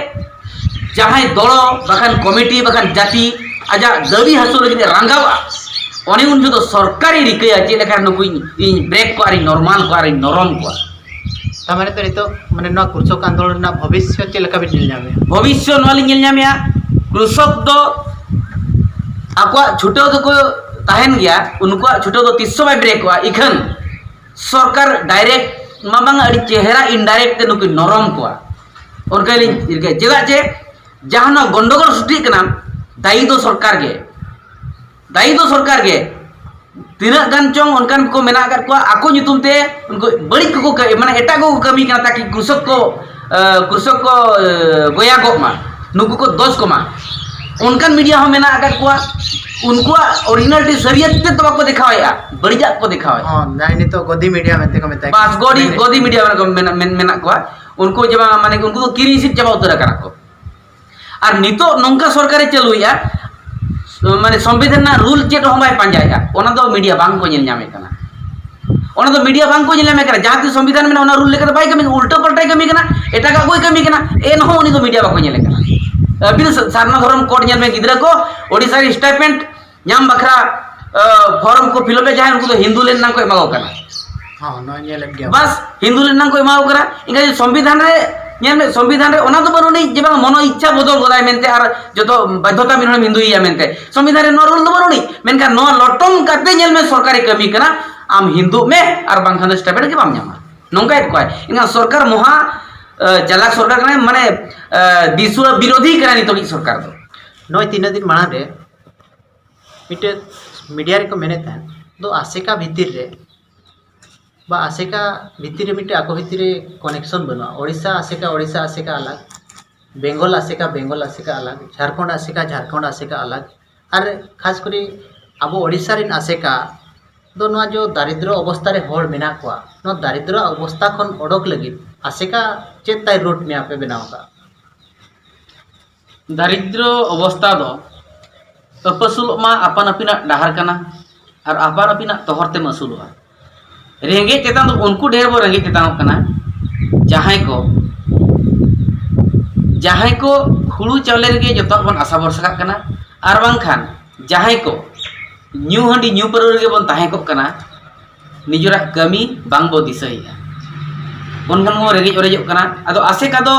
ᱡᱟᱦᱟᱸᱭ ᱫᱚᱞ ᱵᱟᱠᱷᱟᱱ ᱠᱚᱢᱤᱴᱤ ᱵᱟᱠᱷᱟᱱ ᱡᱟᱹᱛᱤ ᱟᱡᱟᱜ ᱫᱟᱹᱵᱤ ᱦᱟᱹᱥᱩᱞ ᱞᱟᱹᱜᱤᱫ ᱮ ᱨᱟᱸᱜᱟᱣᱟ, ᱚᱱᱮ ᱩᱱ ᱡᱚᱦᱚᱜ ᱫᱚ ᱥᱚᱨᱠᱟᱨᱮ ᱨᱤᱠᱟᱹᱭᱟ ᱪᱮᱫ ᱞᱮᱠᱟ ᱱᱩᱠᱩᱧ ᱤᱧ ᱵᱨᱮᱠ ᱠᱚᱣᱟ ᱟᱨᱤᱧ ᱱᱚᱨᱢᱟᱞ ᱠᱚᱣᱟ ᱟᱨᱤᱧ ᱱᱚᱨᱚᱢ ᱠᱚᱣᱟ᱾ ᱛᱟᱨ ᱢᱟᱱᱮ ᱫᱚ ᱱᱤᱛᱚᱜ ᱢᱟᱱᱮ ᱱᱚᱣᱟ ᱠᱨᱤᱥᱚᱠ ᱟᱱᱫᱳᱞᱚᱱ ᱨᱮᱱᱟᱜ ᱵᱷᱚᱵᱤᱥᱥᱚᱛ ᱪᱮᱫ ᱞᱮᱠᱟ ᱵᱤᱱ ᱧᱮᱞ ᱧᱟᱢᱮᱫᱼᱟ? ᱵᱷᱚᱵᱤᱥᱥᱚᱛ ᱱᱚᱣᱟ ᱞᱤᱧ ᱧᱮᱞ ᱧᱟᱢᱮᱫᱼᱟ, ᱠᱨᱤᱥᱚᱠ ᱫᱚ ᱟᱠᱚᱣᱟᱜ ᱪᱷᱩᱴᱟᱹᱣ ᱫᱚᱠᱚ ᱛᱟᱦᱮᱱ ᱜᱮᱭᱟ, ᱩᱱᱠᱩᱣᱟᱜ ᱪᱷᱩᱴᱟᱹᱣ ᱫᱚ ᱛᱤᱥ ᱦᱚᱸ ᱵᱟᱭ ᱵᱨᱮᱠᱚᱜᱼᱟ᱾ ᱤᱠᱷᱟᱹᱱ ᱥᱚᱨᱠᱟᱨ ᱰᱟᱭᱨᱮᱠᱴ ᱢᱟ ᱵᱟᱝ, ᱟᱹᱰᱤ ᱪᱮᱦᱨᱟ ᱤᱱᱰᱟᱭᱨᱮᱠᱴ ᱛᱮ ᱱᱩᱠᱩ ᱱᱚᱨᱚᱢ ᱠᱚᱣᱟ᱾ ᱚᱱᱠᱟ ᱞᱤᱧ ᱨᱤᱠᱟᱹᱭᱟ᱾ ᱪᱮᱫᱟᱜ ᱡᱮ ᱡᱟᱦᱟᱸ ᱱᱚᱣᱟ ᱜᱚᱱᱰᱚᱜᱳᱞ ᱥᱨᱤᱥᱴᱤᱜ ᱠᱟᱱᱟ, ᱫᱟᱭᱤ ᱫᱚ ᱥᱚᱨᱠᱟᱨ ᱜᱮ, ᱫᱟᱭᱤ ᱫᱚ ᱥᱚᱨᱠᱟᱨ ᱜᱮ᱾ ᱛᱤᱱᱟᱹᱜ ᱜᱟᱱ ᱪᱚᱝ ᱚᱱᱠᱟᱱ ᱠᱚ ᱢᱮᱱᱟᱜ ᱟᱠᱟᱫ ᱠᱚᱣᱟ, ᱟᱠᱚ ᱧᱩᱛᱩᱢ ᱛᱮ ᱩᱱᱠᱩ ᱵᱟᱹᱲᱤᱡ ᱠᱚᱠᱚ ᱠᱟᱹ- ᱢᱟᱱᱮ ᱮᱴᱟᱜ ᱠᱚᱠᱚ ᱠᱟᱹᱢᱤ ᱠᱟᱱᱟ, ᱛᱟᱠᱤ ᱠᱨᱤᱥᱚᱠ ᱠᱚ, ᱟᱸ, ᱠᱨᱤᱥᱚᱠ ᱠᱚ ᱟᱸ, ᱜᱚᱭᱟᱜᱚᱜ ᱢᱟ, ᱱᱩᱠᱩ ᱠᱚ ᱫᱚᱥ ᱠᱚᱢᱟ, ᱚᱱᱠᱟᱱ ᱢᱤᱰᱤᱭᱟ ᱦᱚᱸ ᱢᱮᱱᱟᱜ ᱟᱠᱟᱫ ᱠᱚᱣᱟ᱾ ᱩᱱᱠᱩᱣᱟᱜ ᱚᱨᱤᱡᱤᱱᱟᱞᱤᱴᱤ ᱥᱟᱹᱨᱤᱭᱟᱹᱛ ᱛᱮᱫ ᱫᱚ ᱵᱟᱠᱚ ᱫᱮᱠᱷᱟᱣᱮᱫᱼᱟ, ᱵᱟᱹᱲᱤᱡᱟᱜ ᱠᱚ ᱫᱮᱠᱷᱟᱣᱮᱫᱼᱟ᱾ ᱦᱚᱸ, ᱡᱟᱦᱟᱸᱭ ᱱᱤᱛᱚᱜ ᱜᱚᱫᱤ ᱢᱤᱰᱤᱭᱟ ᱢᱮᱱᱛᱮ ᱠᱚ ᱢᱮᱛᱟᱭ ᱵᱟᱥ, ᱜᱚᱫᱤ ᱢᱮᱱᱮᱫ- ᱜᱚᱫᱤ ᱢᱤᱰᱤᱭᱟ ᱢᱮᱱᱟᱜ ᱠᱚᱣᱟ, ᱢᱮᱱᱟᱜ, ᱢᱮᱱᱟᱜ ᱠᱚᱣᱟ᱾ ᱩᱱᱠᱩ ᱡᱮᱢᱚᱱ ᱢᱟᱱᱮ ᱩᱱᱠᱩ ᱫᱚ ᱠᱤᱨᱤᱧ ᱥᱤᱫ ᱪᱟᱵᱟ ᱩᱛᱟᱹᱨ ᱟᱠᱟᱱᱟ ᱠᱚ᱾ ᱟᱨ ᱱᱤᱛᱚᱜ ᱱᱚᱝᱠᱟ ᱥᱚᱨᱠᱟᱨᱮ ᱪᱟᱹᱞᱩᱭᱮᱫᱼᱟ, ᱢᱟᱱᱮ ᱥᱚᱝᱵᱤᱫᱷᱟᱱ ᱨᱮᱱᱟᱜ ᱨᱩᱞ ᱪᱮᱫ ᱦᱚᱸ ᱵᱟᱭ ᱯᱟᱸᱡᱟᱭᱮᱫᱼᱟ, ᱚᱱᱟ ᱫᱚ ᱢᱤᱰᱤᱭᱟ ᱵᱟᱝ ᱠᱚ ᱧᱮᱞ ᱧᱟᱢᱮᱫ ᱠᱟᱱᱟ᱾ ᱚᱱᱟ ᱫᱚ ᱢᱤᱰᱤᱭᱟ ᱵᱟᱝ ᱠᱚ ᱧᱮᱞ ᱧᱟᱢᱮᱫ ᱠᱟᱱᱟ᱾ ᱡᱟᱦᱟᱸ ᱛᱤᱥ ᱥᱚᱝᱵᱤᱫᱷᱟᱱ ᱢᱮᱱᱟᱜᱼᱟ, ᱚᱱᱟ ᱨᱩᱞ ᱞᱮᱠᱟᱛᱮ ᱵᱟᱭ ᱠᱟᱹᱢᱤ ᱠᱟᱱᱟ, ᱩᱞᱴᱟᱹ ᱯᱟᱞᱴᱟᱭ ᱠᱟᱹᱢᱤ ᱠᱟᱱᱟ, ᱮᱴᱟᱜᱟᱜ ᱠᱚᱭ ᱠᱟᱹᱢᱤ ᱠᱟᱱᱟ, ᱮᱱᱦᱚᱸ ᱩᱱᱤ ᱫᱚ ᱢᱤᱰᱤᱭᱟ ᱵᱟᱠᱚ ᱧᱮᱞᱮ ᱠᱟᱱᱟ᱾ ᱟᱹᱵᱤᱱ ᱥᱟᱨᱱᱟ ᱫᱷᱚᱨᱚᱢ ᱠᱳᱰ ᱧᱮᱞ ᱵᱮᱱ, ᱜᱤᱫᱽᱨᱟᱹ ᱠᱚ, ᱳᱰᱤᱥᱟ ᱨᱮ ᱥᱴᱟᱭᱯᱮᱱᱰ ᱧᱟᱢ ᱵᱟᱠᱷᱨᱟ ᱯᱷᱚᱨᱢ ᱠᱚ ᱯᱷᱤᱞᱚᱯ ᱮᱫ ᱡᱟᱦᱟᱸᱭ, ᱩᱱᱠᱩ ᱫᱚ ᱦᱤᱱᱫᱩ ᱞᱮᱱ ᱮᱱᱟᱝ ᱠᱚ ᱮᱢᱟ ᱠᱚ ᱠᱟᱱᱟ᱾ ᱦᱚᱸ, ᱱᱚᱣᱟ ᱧᱮᱞᱮᱫ ᱜᱮᱭᱟ᱾ ᱵᱟᱥ, ᱦᱤᱱᱫᱩ ᱞᱮᱱ ᱮᱱᱟᱝ ᱠᱚ ᱮᱢᱟ ᱠᱚ ᱠᱟᱱᱟ᱾ ᱤᱱᱠᱷᱟᱱ ᱡᱩᱫᱤ ᱥᱚᱝᱵᱤᱫᱷᱟᱱ ᱨᱮ, ᱧᱮᱞ ᱢᱮ, ᱥᱚᱝᱵᱤᱫᱷᱟᱱ ᱨᱮ ᱚᱱᱟ ᱫᱚ ᱵᱟᱹᱱᱩᱜ ᱟᱹᱱᱤᱡ ᱡᱮ ᱵᱟᱝ ᱢᱚᱱᱚ ᱤᱪᱪᱷᱟ ᱵᱚᱫᱚᱞ ᱜᱚᱫᱟᱭ ᱢᱮᱱᱛᱮ ᱟᱨ ᱡᱚᱛᱚ ᱵᱟᱫᱽᱫᱷᱚᱛᱟ ᱢᱤᱫ ᱦᱚᱲᱮᱢ ᱦᱤᱱᱫᱩᱭᱮᱭᱟ ᱢᱮᱱᱛᱮ᱾ ᱥᱚᱝᱵᱤᱫᱷᱟᱱ ᱨᱮ ᱱᱚᱣᱟ ᱨᱩᱞ ᱫᱚ ᱵᱟᱹᱱᱩᱜ ᱟᱹᱱᱤᱡ᱾ ᱢᱮᱱᱠᱷᱟᱱ ᱱᱚᱣᱟ ᱞᱚᱴᱚᱢ ᱠᱟᱛᱮ ᱧᱮᱞ ᱢᱮ, ᱥᱚᱨᱠᱟᱨᱮ ᱠᱟᱹᱢᱤ ᱠᱟᱱᱟ, ᱟᱢ ᱦᱤᱱᱫᱩᱜ ᱢᱮ ᱟᱨ ᱵᱟᱝᱠᱷᱟᱱ ᱫᱚ ᱥᱴᱟᱭᱯᱮᱱᱰ ᱜᱮ ᱵᱟᱢ ᱧᱟᱢᱟ᱾ ᱱᱚᱝᱠᱟᱭᱮᱫ ᱠᱚᱣᱟᱭ᱾ ᱮᱱᱠᱷᱟᱱ ᱥᱚᱨᱠᱟᱨ ᱢᱚᱦᱟ ᱪᱟᱞᱟᱠ ᱥᱚᱨᱠᱟᱨ ᱠᱟᱱᱟᱭ, ᱢᱟᱱᱮ ᱫᱤᱥᱩᱣᱟᱹ ᱵᱤᱨᱳᱫᱷᱤ ᱠᱟᱱᱟᱭ ᱱᱤᱛᱚᱜᱤᱡ ᱥᱚᱨᱠᱟᱨ ᱫᱚ᱾ ᱱᱚᱜᱼᱚᱭ ᱛᱤᱱᱟᱹᱜ ᱫᱤᱱ ᱢᱟᱲᱟᱝ ᱨᱮ ᱢᱤᱫᱴᱮᱱ ᱢᱤᱰᱤᱭᱟ ᱨᱮᱠᱚ ᱢᱮᱱᱮᱫ ᱛᱟᱦᱮᱸᱫ ᱫᱚ ᱟᱥᱮᱠᱟ ᱵᱷᱤᱛᱤᱨ ᱨᱮ ᱵᱟ ᱟᱥᱮᱠᱟ ᱵᱷᱤᱛᱤᱨ ᱨᱮ ᱢᱤᱫᱴᱮᱱ ᱟᱠᱚ ᱵᱷᱤᱛᱤᱨ ᱨᱮ ᱠᱚᱱᱮᱠᱥᱚᱱ ᱵᱟᱹᱱᱩᱜᱼᱟ᱾ ᱳᱰᱤᱥᱟ ᱟᱥᱮᱠᱟ, ᱳᱰᱤᱥᱟ ᱟᱥᱮᱠᱟ ᱟᱞᱟᱜᱽ, ᱵᱮᱝᱜᱚᱞ ᱟᱥᱮᱠᱟ, ᱵᱮᱝᱜᱚᱞ ᱟᱥᱮᱠᱟ ᱟᱞᱟᱜᱽ, ᱡᱷᱟᱲᱠᱷᱚᱸᱰ ᱟᱥᱮᱠᱟ, ᱡᱷᱟᱲᱠᱷᱚᱸᱰ ᱟᱥᱮᱠᱟ ᱟᱞᱟᱜᱽ᱾ ᱟᱨ ᱠᱷᱟᱥ ᱠᱚᱨᱮ ᱟᱵᱚ ᱳᱰᱤᱥᱟ ᱨᱮᱱ ᱟᱥᱮᱠᱟ ᱫᱚ ᱱᱚᱣᱟ ᱡᱚ ᱫᱟᱨᱤᱫᱨᱚ ᱚᱵᱚᱥᱛᱟ ᱨᱮ ᱦᱚᱲ ᱢᱮᱱᱟᱜ ᱠᱚᱣᱟ, ᱱᱚᱣᱟ ᱫᱟᱨᱤᱫᱨᱚ ᱚᱵᱚᱥᱛᱟ ᱠᱷᱚᱱ ᱚᱰᱚᱠ ᱞᱟᱹᱜᱤᱫ ᱟᱥᱮᱠᱟ ᱪᱮᱫ ᱛᱟᱭ ᱨᱩᱴ ᱢᱮᱯ ᱮ ᱵᱮᱱᱟᱣ ᱟᱠᱟᱫᱼᱟ? ᱫᱟᱨᱤᱫᱨᱚ ᱚᱵᱚᱥᱛᱟ ᱫᱚ ᱟᱹᱯᱟᱹᱥᱩᱞᱚᱜ ᱢᱟ ᱟᱯᱟᱱ ᱟᱹᱯᱤᱱᱟᱜ ᱰᱟᱦᱟᱨ ᱠᱟᱱᱟ ᱟᱨ ᱟᱯᱟᱱ ᱟᱹᱯᱤᱱᱟᱜ ᱛᱚᱦᱚᱨ ᱛᱮᱢ ᱟᱹᱥᱩᱞᱚᱜᱼᱟ᱾ ᱨᱮᱸᱜᱮᱡ ᱪᱮᱛᱟᱱ ᱫᱚ ᱩᱱᱠᱩ ᱰᱷᱮᱨ ᱵᱚ ᱨᱮᱸᱜᱮᱡ ᱪᱮᱛᱟᱱᱚᱜ ᱠᱟᱱᱟ, ᱡᱟᱦᱟᱸᱭ ᱠᱚ ᱡᱟᱦᱟᱸᱭ ᱠᱚ ᱦᱩᱲᱩ ᱪᱟᱣᱞᱮ ᱨᱮᱜᱮ ᱡᱚᱛᱚᱣᱟᱜ ᱵᱚᱱ ᱟᱥᱟ ᱵᱷᱚᱨᱥᱟ ᱠᱟᱜ ᱠᱟᱱᱟ, ᱟᱨ ᱵᱟᱝᱠᱷᱟᱱ ᱡᱟᱦᱟᱸᱭ ᱠᱚ ᱧᱩ ᱦᱟᱺᱰᱤ ᱧᱩ ᱯᱟᱹᱣᱨᱟᱹ ᱨᱮᱜᱮ ᱵᱚᱱ ᱛᱟᱦᱮᱸ ᱠᱚᱜ ᱠᱟᱱᱟ, ᱱᱤᱡᱮᱨᱟᱜ ᱠᱟᱹᱢᱤ ᱵᱟᱝ ᱵᱚ ᱫᱤᱥᱟᱹᱭᱮᱫᱼᱟ, ᱚᱱᱠᱟᱱ ᱵᱚᱱ ᱨᱮᱸᱜᱮᱡ ᱚᱨᱮᱡᱚᱜ ᱠᱟᱱᱟ᱾ ᱟᱫᱚ ᱟᱥᱮᱠᱟ ᱫᱚ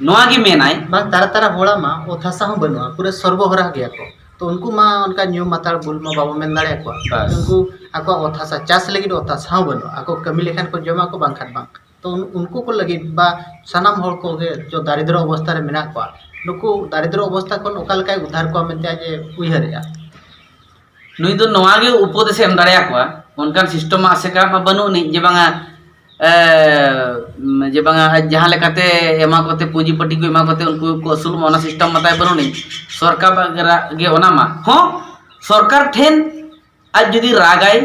ᱱᱚᱣᱟ ᱜᱮ ᱢᱮᱱᱟᱭ, ᱵᱟᱝ, ᱛᱟᱨᱟ ᱛᱟᱨᱟ ᱦᱚᱲᱟᱜ ᱢᱟ ᱚᱛ ᱦᱟᱥᱟ ᱦᱚᱸ ᱵᱟᱹᱱᱩᱜᱼᱟ, ᱯᱩᱨᱟᱹ ᱥᱚᱨᱵᱚᱦᱚᱨᱟ ᱜᱮᱭᱟ ᱠᱚ᱾ ᱛᱚ ᱩᱱᱠᱩ ᱢᱟ ᱚᱱᱠᱟ ᱧᱩ ᱢᱟᱛᱟᱲ ᱵᱩᱞ ᱢᱟ ᱵᱟᱵᱚ ᱢᱮᱱ ᱫᱟᱲᱮᱭᱟᱠᱚᱣᱟ᱾ ᱵᱟᱥ᱾ ᱩᱱᱠᱩ ᱟᱠᱚᱣᱟᱜ ᱚᱛ ᱦᱟᱥᱟ ᱪᱟᱥ ᱞᱟᱹᱜᱤᱫ ᱚᱛ ᱦᱟᱥᱟ ᱦᱚᱸ ᱵᱟᱹᱱᱩᱜᱼᱟ, ᱟᱠᱚ ᱠᱟᱹᱢᱤ ᱞᱮᱠᱷᱟᱱ ᱠᱚ ᱡᱚᱢᱟ ᱠᱚ, ᱵᱟᱝᱠᱷᱟᱱ ᱵᱟᱝ᱾ ᱛᱚ ᱩᱱ-, ᱩᱱᱠᱩ ᱠᱚ ᱞᱟᱹᱜᱤᱫ ᱵᱟ ᱥᱟᱱᱟᱢ ᱦᱚᱲ ᱠᱚᱜᱮ ᱡᱚ ᱫᱟᱨᱤᱫᱨᱚ ᱚᱵᱚᱥᱛᱷᱟ ᱨᱮ ᱢᱮᱱᱟᱜ ᱠᱚᱣᱟ, ᱱᱩᱠᱩ ᱫᱟᱨᱤᱫᱨᱚ ᱚᱵᱚᱥᱛᱷᱟ ᱠᱷᱚᱱ ᱚᱠᱟ ᱞᱮᱠᱟᱭ ᱩᱫᱷᱟᱨ ᱠᱚᱣᱟ ᱢᱮᱱᱛᱮ ᱟᱡ ᱮ ᱩᱭᱦᱟᱹᱨᱮᱜᱼᱟ? ᱱᱩᱭ ᱫᱚ ᱱᱚᱣᱟ ᱜᱮ ᱩᱯᱚᱫᱮᱥ ᱮ ᱮᱢ ᱫᱟᱲᱮᱭᱟᱠᱚᱣᱟ, ᱚᱱᱠᱟᱱ ᱥᱤᱥᱴᱮᱢ ᱢᱟ ᱟᱥᱮᱠᱟ ᱢᱟ ᱵᱟᱹᱱᱩᱜ ᱟᱹᱱᱤᱡ ᱡᱮ ᱵᱟᱝᱟ, ᱮ, ᱡᱮ ᱵᱟᱝᱟ ᱟᱡ ᱡᱟᱦᱟᱸ ᱞᱮᱠᱟᱛᱮ ᱮᱢᱟ ᱠᱚᱛᱮ, ᱯᱩᱸᱡᱤ ᱯᱟᱹᱴᱤ ᱠᱚ ᱮᱢᱟ ᱠᱚᱛᱮ ᱩᱱᱠᱩ ᱠᱚ ᱟᱹᱥᱩᱞᱚᱜ ᱢᱟ, ᱚᱱᱟ ᱥᱤᱥᱴᱮᱢ ᱢᱟ ᱛᱟᱭ ᱵᱟᱹᱱᱩᱜ ᱟᱹᱱᱤᱡ᱾ ᱥᱚᱨᱠᱟᱨᱟᱜ ᱜᱮ ᱚᱱᱟ ᱢᱟ, ᱦᱚᱸ, ᱥᱚᱨᱠᱟᱨ ᱴᱷᱮᱱ ᱟᱡ ᱡᱩᱫᱤ ᱨᱟᱜᱟᱭ,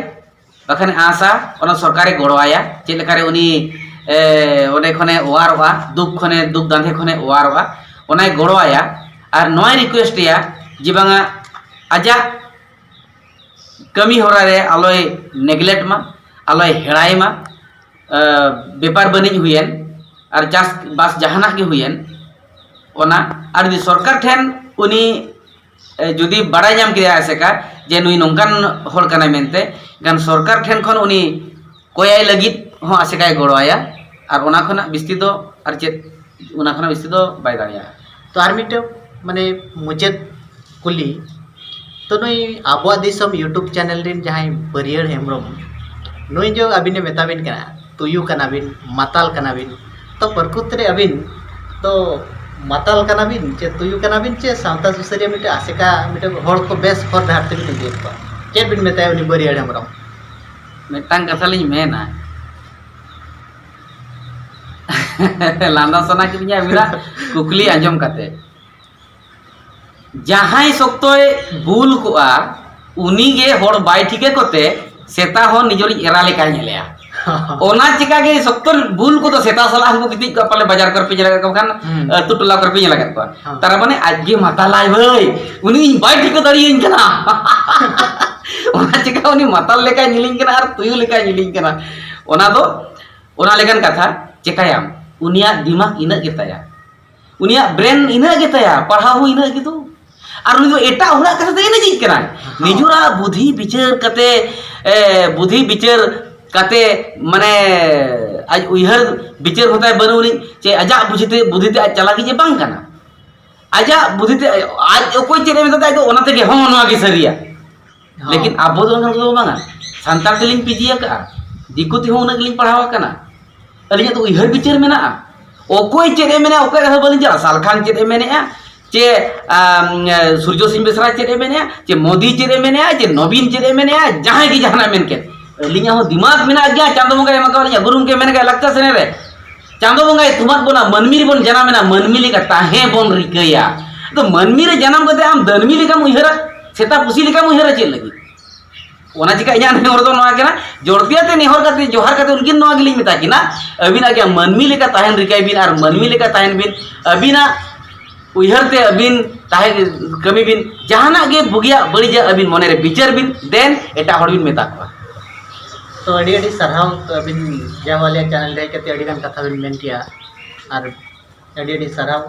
ᱵᱟᱠᱷᱟᱱ ᱟᱸᱥᱟ, ᱚᱱᱟ ᱥᱚᱨᱠᱟᱨᱮ ᱜᱚᱲᱚᱣᱟᱭᱟ᱾ ᱪᱮᱫ ᱞᱮᱠᱟᱨᱮ ᱩᱱᱤ, ᱮ, ᱚᱸᱰᱮ ᱠᱷᱚᱱᱮ ᱚᱣᱟᱨᱚᱜᱼᱟ, ᱫᱩᱠ ᱠᱷᱚᱱᱮ, ᱫᱩᱠ ᱫᱟᱸᱫᱷᱮ ᱠᱷᱚᱱᱮ ᱚᱣᱟᱨᱚᱜᱼᱟ, ᱚᱱᱟᱭ ᱜᱚᱲᱚᱣᱟᱭᱟ᱾ ᱟᱨ ᱱᱚᱣᱟᱭ ᱨᱤᱠᱩᱭᱮᱥᱴ ᱮᱭᱟ ᱡᱮ ᱵᱟᱝᱟ, ᱟᱡᱟᱜ ᱠᱟᱹᱢᱤ ᱦᱚᱨᱟ ᱨᱮ ᱟᱞᱚᱭ ᱱᱮᱜᱽᱞᱮᱠᱴ ᱢᱟ, ᱟᱞᱚᱭ ᱦᱮᱲᱟᱭ ᱢᱟ᱾ ᱮ, ᱵᱮᱯᱟᱨ ᱵᱟᱹᱱᱤᱡ ᱦᱩᱭᱮᱱ, ᱟᱨ ᱪᱟᱥᱵᱟᱥ ᱡᱟᱦᱟᱱᱟᱜ ᱜᱮ ᱦᱩᱭᱮᱱ, ᱚᱱᱟ ᱟᱨ ᱡᱩᱫᱤ ᱥᱚᱨᱠᱟᱨ ᱴᱷᱮᱱ ᱩᱱᱤ, ᱮ, ᱡᱩᱫᱤ ᱵᱟᱲᱟᱭ ᱧᱟᱢ ᱠᱮᱫᱟᱭ ᱟᱥᱮᱠᱟ ᱡᱮ ᱱᱩᱭ ᱱᱚᱝᱠᱟᱱ ᱦᱚᱲ ᱠᱟᱱᱟᱭ ᱢᱮᱱᱛᱮ, ᱮᱱᱠᱷᱟᱱ ᱥᱚᱨᱠᱟᱨ ᱴᱷᱮᱱ ᱠᱷᱚᱱ ᱩᱱᱤ ᱠᱚᱭᱟᱭ ᱞᱟᱹᱜᱤᱫ ᱦᱚᱸ ᱟᱥᱮᱠᱟᱭ ᱜᱚᱲᱚᱣᱟᱭᱟ᱾ ᱟᱨ ᱚᱱᱟ ᱠᱷᱚᱱᱟᱜ ᱵᱤᱥᱛᱤ ᱫᱚ ᱟᱨ ᱪᱮᱫ, ᱚᱱᱟ ᱠᱷᱚᱱᱟᱜ ᱵᱤᱥᱛᱤ ᱫᱚ ᱵᱟᱭ ᱫᱟᱲᱮᱭᱟᱜᱼᱟ᱾ ᱛᱚ ᱟᱨ ᱢᱤᱫᱴᱮᱱ ᱢᱟᱱᱮ ᱢᱩᱪᱟᱹᱫ ᱠᱩᱞᱤ, ᱛᱚ ᱱᱩᱭ ᱟᱵᱚᱣᱟᱜ ᱫᱤᱥᱚᱢ YouTube ᱪᱮᱱᱮᱞ ᱨᱮᱱ ᱡᱟᱦᱟᱸᱭ ᱵᱟᱹᱨᱭᱟᱹᱲ ᱦᱮᱢᱵᱨᱚᱢ, ᱱᱩᱭ ᱡᱚ ᱟᱹᱵᱤᱱᱮ ᱢᱮᱛᱟ ᱵᱤᱱ ᱠᱟᱱᱟ, ᱛᱩᱭᱩ ᱠᱟᱱᱟ ᱵᱤᱱ, ᱢᱟᱛᱟᱞ ᱠᱟᱱᱟ ᱵᱤᱱ, ᱛᱚ ᱯᱨᱚᱠᱨᱤᱛ ᱨᱮ ᱟᱹᱵᱤᱱ ᱫᱚ ᱢᱟᱛᱟᱞ ᱠᱟᱱᱟ ᱵᱤᱱ ᱪᱮ ᱛᱩᱭᱩ ᱠᱟᱱᱟ ᱵᱤᱱ ᱪᱮ ᱥᱟᱶᱛᱟ ᱥᱩᱥᱟᱹᱨᱤᱭᱟᱹ ᱢᱤᱫᱴᱮᱱ ᱟᱥᱮᱠᱟ, ᱢᱤᱫᱴᱮᱱ ᱦᱚᱲ ᱠᱚ ᱵᱮᱥ ᱦᱚᱨ ᱰᱟᱦᱟᱨ ᱛᱮᱵᱤᱱ ᱤᱫᱤᱭᱮᱫ ᱠᱚᱣᱟ? ᱪᱮᱫ ᱵᱤᱱ ᱢᱮᱛᱟᱭᱟ ᱩᱱᱤ ᱵᱟᱹᱨᱭᱟᱹᱲ ᱦᱮᱢᱵᱨᱚᱢ? ᱢᱤᱫᱴᱟᱝ ᱠᱟᱛᱷᱟ ᱞᱤᱧ ᱢᱮᱱᱟ, ᱞᱟᱸᱫᱟ ᱥᱟᱱᱟ ᱠᱤᱫᱤᱧᱟ ᱟᱹᱵᱤᱱᱟᱜ ᱠᱩᱠᱞᱤ ᱟᱸᱡᱚᱢ ᱠᱟᱛᱮ᱾ ᱡᱟᱦᱟᱸᱭ ᱥᱚᱠᱛᱚᱭ ᱵᱩᱞ ᱠᱚᱜᱼᱟ, ᱩᱱᱤᱜᱮ ᱦᱚᱲ ᱵᱟᱭ ᱴᱷᱤᱠᱟᱹ ᱠᱚᱛᱮ ᱥᱮᱛᱟ ᱦᱚᱸ ᱱᱤᱡᱮᱨᱤᱡ ᱮᱨᱟ ᱞᱮᱠᱟᱭ ᱧᱮᱞᱮᱭᱟ᱾ ᱚᱱᱟ ᱪᱤᱠᱟᱹ ᱜᱮ ᱥᱚᱠᱛᱚ ᱵᱩᱞ ᱠᱚᱫᱚ ᱥᱮᱛᱟ ᱥᱟᱞᱟᱜ ᱦᱚᱸᱠᱚ ᱜᱤᱛᱤᱡ ᱠᱚᱜᱼᱟ, ᱯᱟᱞᱮ ᱵᱟᱡᱟᱨ ᱠᱚᱨᱮ ᱯᱮ ᱧᱮᱞ ᱟᱠᱟᱫ ᱠᱚ ᱠᱷᱟᱱ, ᱦᱩᱸ᱾ ᱟᱹᱛᱩ ᱴᱚᱞᱟ ᱠᱚᱨᱮ ᱯᱮ ᱧᱮᱞ ᱟᱠᱟᱫ ᱠᱚᱣᱟ᱾ ᱦᱮᱸ᱾ ᱛᱟᱨ ᱢᱟᱱᱮ ᱟᱡ ᱜᱮ ᱢᱟᱛᱟᱞᱟᱭ ᱵᱷᱟᱹᱭ, ᱩᱱᱤ ᱤᱧ ᱵᱟᱭ ᱴᱷᱤᱠᱟᱹ ᱫᱟᱲᱮᱭᱟᱹᱧ ᱠᱟᱱᱟ᱾ ᱚᱱᱟ ᱪᱤᱠᱟᱹ ᱩᱱᱤ ᱢᱟᱛᱟᱞ ᱞᱮᱠᱟᱭ ᱧᱮᱞᱤᱧ ᱠᱟᱱᱟ ᱟᱨ ᱛᱩᱭᱩ ᱞᱮᱠᱟᱭ ᱧᱮᱞᱤᱧ ᱠᱟᱱᱟ᱾ ᱚᱱᱟ ᱫᱚ, ᱚᱱᱟ ᱞᱮᱠᱟᱱ ᱠᱟᱛᱷᱟ, ᱪᱤᱠᱟᱹᱭᱟᱢ? ᱩᱱᱤᱭᱟᱜ ᱫᱤᱢᱟᱜᱽ ᱤᱱᱟᱹᱜ ᱜᱮᱛᱟᱭᱟ᱾ ᱩᱱᱤᱭᱟᱜ ᱵᱨᱮᱱ ᱤᱱᱟᱹᱜ ᱜᱮ ᱛᱟᱭᱟ, ᱯᱟᱲᱦᱟᱣ ᱦᱚᱸ ᱤᱱᱟᱹᱜ ᱜᱮ ᱫᱚ᱾ ᱟᱨ ᱩᱱᱤ ᱫᱚ ᱮᱴᱟᱜ ᱦᱚᱲᱟᱜ ᱠᱟᱛᱷᱟ ᱛᱮ ᱮᱱᱮᱡᱤᱡ ᱠᱟᱱᱟᱭ᱾ ᱦᱚᱸ᱾ ᱱᱤᱡᱮᱨᱟᱜ ᱵᱩᱫᱷᱤ ᱵᱤᱪᱟᱹᱨ ᱠᱟᱛᱮ, ᱮ, ᱵᱩᱫᱷᱤ ᱵᱤᱪᱟᱹᱨ ᱠᱟᱛᱮ, ᱢᱟᱱᱮ, ᱟᱡ ᱩᱭᱦᱟᱹᱨ ᱵᱤᱪᱟᱹᱨ ᱦᱚᱸ ᱛᱟᱭ ᱵᱟᱹᱱᱩᱜ ᱟᱹᱱᱤᱡ, ᱪᱮ ᱟᱡᱟᱜ ᱵᱩᱫᱷᱤ ᱛᱮ, ᱵᱩᱫᱷᱤ ᱛᱮ ᱟᱡ ᱪᱟᱞᱟᱠᱤᱡ ᱮ ᱵᱟᱝ ᱠᱟᱱᱟ᱾ ᱟᱡᱟᱜ ᱵᱩᱫᱷᱤ ᱛᱮ, ᱟᱡ ᱚᱠᱚᱭ ᱪᱮᱫ ᱮ ᱢᱮᱛᱟᱫᱟ, ᱟᱡ ᱫᱚ ᱚᱱᱟ ᱛᱮᱜᱮ, ᱦᱚᱸ, ᱱᱚᱣᱟ ᱜᱮ ᱥᱟᱹᱨᱤᱭᱟ᱾ ᱦᱚᱸ᱾ ᱞᱮᱠᱤᱱ ᱟᱵᱚ ᱫᱚ ᱚᱱᱠᱟᱱ ᱠᱚᱫᱚ ᱵᱟᱝᱟ᱾ ᱥᱟᱱᱛᱟᱲ ᱛᱮᱞᱤᱧ ᱯᱤᱡᱤ ᱟᱠᱟᱜᱼᱟ, ᱫᱤᱠᱩ ᱛᱮᱦᱚᱸ ᱩᱱᱟᱹᱜ ᱜᱮᱞᱤᱧ ᱯᱟᱲᱦᱟᱣ ᱟᱠᱟᱱᱟ᱾ ᱟᱹᱞᱤᱧᱟᱜ ᱫᱚ ᱩᱭᱦᱟᱹᱨ ᱵᱤᱪᱟᱹᱨ ᱢᱮᱱᱟᱜᱼᱟ᱾ ᱚᱠᱚᱭ ᱪᱮᱫ ᱮ ᱢᱮᱱᱟ, ᱚᱠᱚᱭᱟᱜ ᱠᱟᱛᱷᱟ ᱵᱟᱹᱞᱤᱧ ᱪᱟᱞᱟᱜᱼᱟ᱾ ᱥᱟᱞᱠᱷᱟᱱ ᱪᱮᱫ ᱮ ᱢᱮᱱᱮᱜᱼᱟ, ᱪᱮ, ᱟᱢ, ᱥᱩᱨᱡᱚ ᱥᱤᱝ ᱵᱮᱥᱨᱟ ᱪᱮᱫ ᱮ ᱢᱮᱱᱮᱜᱼᱟ, ᱪᱮ ᱢᱳᱫᱤ ᱪᱮᱫ ᱮ ᱢᱮᱱᱮᱜᱼᱟ, ᱪᱮ ᱱᱚᱵᱤᱱ ᱪᱮᱫ ᱮ ᱢᱮᱱᱮᱜᱼᱟ, ᱡᱟᱦᱟᱸᱭ ᱜᱮ ᱡᱟᱦᱟᱱᱟᱜ ᱢᱮᱱ ᱠᱮᱫ, ᱟᱹᱞᱤᱧᱟᱜ ᱦᱚᱸ ᱫᱤᱢᱟᱜᱽ ᱢᱮᱱᱟᱜ ᱜᱮᱭᱟ᱾ ᱪᱟᱸᱫᱚ ᱵᱚᱸᱜᱟᱭ ᱮᱢ ᱟᱠᱟᱫ ᱞᱤᱧᱟ, ᱜᱩᱨᱩ ᱜᱚᱢᱠᱮ ᱢᱮᱱ ᱠᱟᱜᱼᱟ ᱞᱟᱠᱪᱟᱨ ᱥᱮᱨᱮᱧ ᱨᱮ, ᱪᱟᱸᱫᱚ ᱵᱚᱸᱜᱟᱭ ᱛᱷᱩᱢᱟᱫ ᱵᱚᱱᱟ, ᱢᱟᱹᱱᱢᱤ ᱨᱮᱵᱚᱱ ᱡᱟᱱᱟᱢ ᱮᱱᱟ, ᱢᱟᱹᱱᱢᱤ ᱞᱮᱠᱟ ᱛᱟᱦᱮᱸ ᱵᱚᱱ ᱨᱤᱠᱟᱹᱭᱟ᱾ ᱟᱫᱚ ᱢᱟᱹᱱᱢᱤ ᱨᱮ ᱡᱟᱱᱟᱢ ᱠᱟᱛᱮ ᱟᱢ ᱫᱟᱹᱱᱢᱤ ᱞᱮᱠᱟᱢ ᱩᱭᱦᱟᱹᱨᱟ, ᱥᱮᱛᱟ ᱯᱩᱥᱤ ᱞᱮᱠᱟᱢ ᱩᱭᱦᱟᱹᱨᱟ ᱪᱮᱫ ᱞᱟᱹᱜᱤᱫ? ᱚᱱᱟ ᱪᱤᱠᱟ ᱤᱧᱟᱹᱜ ᱱᱮᱦᱚᱨ ᱫᱚ ᱱᱚᱣᱟ ᱠᱟᱱᱟ, ᱡᱚᱲᱛᱤᱭᱟᱹ ᱛᱮ ᱱᱮᱦᱚᱨ ᱠᱟᱛᱮ, ᱡᱚᱦᱟᱨ ᱠᱟᱛᱮ ᱩᱱᱠᱤᱱ ᱱᱚᱣᱟ ᱜᱮᱞᱤᱧ ᱢᱮᱛᱟ ᱠᱤᱱᱟ, ᱟᱹᱵᱤᱱ ᱟᱜᱮ ᱢᱟᱹᱱᱢᱤ ᱞᱮᱠᱟ ᱛᱟᱦᱮᱱ ᱨᱤᱠᱟᱹᱭ ᱵᱤᱱ ᱟᱨ ᱢᱟᱹᱱᱢᱤ ᱞᱮᱠᱟ ᱛᱟᱦᱮᱱ ᱵᱤᱱ᱾ ᱟᱹᱵᱤᱱᱟᱜ ᱩᱭᱦᱟᱹᱨ ᱛᱮ ᱟᱹᱵᱤᱱ ᱛᱟᱦᱮᱸ, ᱠᱟᱹᱢᱤ ᱵᱤᱱ, ᱡᱟᱦᱟᱱᱟᱜ ᱜᱮ ᱵᱩᱜᱤᱭᱟᱜ ᱵᱟᱹᱲᱤᱡᱟᱜ ᱟᱹᱵᱤᱱ ᱢᱚᱱᱮᱨᱮ ᱵᱤᱪᱟᱹᱨ ᱵᱤᱱ, then ᱮᱴᱟᱜ ᱦᱚᱲ ᱵᱤᱱ ᱢᱮᱛᱟ ᱠᱚᱣᱟ᱾ ᱛᱚ ᱟᱹᱰᱤ ᱟᱹᱰᱤ ᱥᱟᱨᱦᱟᱣ, ᱛᱚ ᱟᱹᱵᱤᱱ ᱡᱟᱣ ᱟᱞᱮᱭᱟᱜ ᱪᱮᱱᱮᱞ ᱨᱮ ᱦᱮᱡ ᱠᱟᱛᱮ ᱟᱹᱰᱤ ᱜᱟᱱ ᱠᱟᱛᱷᱟ ᱵᱤᱱ ᱢᱮᱱ ᱠᱮᱜᱼᱟ, ᱟᱨ ᱟᱹᱰᱤ ᱟᱹᱰᱤ ᱥᱟᱨᱦᱟᱣ᱾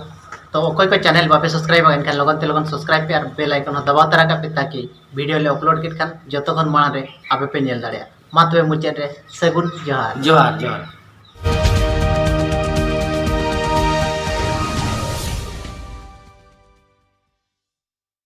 ᱛᱚ ᱚᱠᱚᱭ ᱠᱚ ᱪᱮᱱᱮᱞ ᱵᱟᱯᱮ ᱥᱟᱵᱥᱠᱨᱟᱭᱤᱵᱟ, ᱮᱱᱠᱷᱟᱱ ᱞᱚᱜᱚᱱ ᱛᱮ ᱞᱚᱜᱚᱱ ᱥᱟᱵᱥᱠᱨᱟᱭᱤᱵ ᱯᱮ ᱟᱨ ᱵᱮᱞ ᱟᱭᱠᱚᱱ ᱦᱚᱸ ᱫᱟᱵᱟᱣ ᱛᱚᱨᱟ ᱠᱟᱜ ᱯᱮ, ᱛᱟᱠᱤ ᱵᱷᱤᱰᱤᱭᱳ ᱞᱮ ᱟᱯᱞᱳᱰ ᱠᱮᱫ ᱠᱷᱟᱱ ᱡᱚᱛᱚ ᱠᱷᱚᱱ ᱢᱟᱲᱟᱝ ᱨᱮ ᱟᱯᱮ ᱯᱮ ᱧᱮᱞ ᱫᱟᱲᱮᱭᱟᱜᱼᱟ᱾ ᱢᱟ ᱛᱚᱵᱮ ᱢᱩᱪᱟᱹᱫ ᱨᱮ ᱥᱟᱹᱜᱩᱱ ᱡᱚᱦᱟᱨ᱾ ᱡᱚᱦᱟᱨ, ᱡᱚᱦᱟᱨ᱾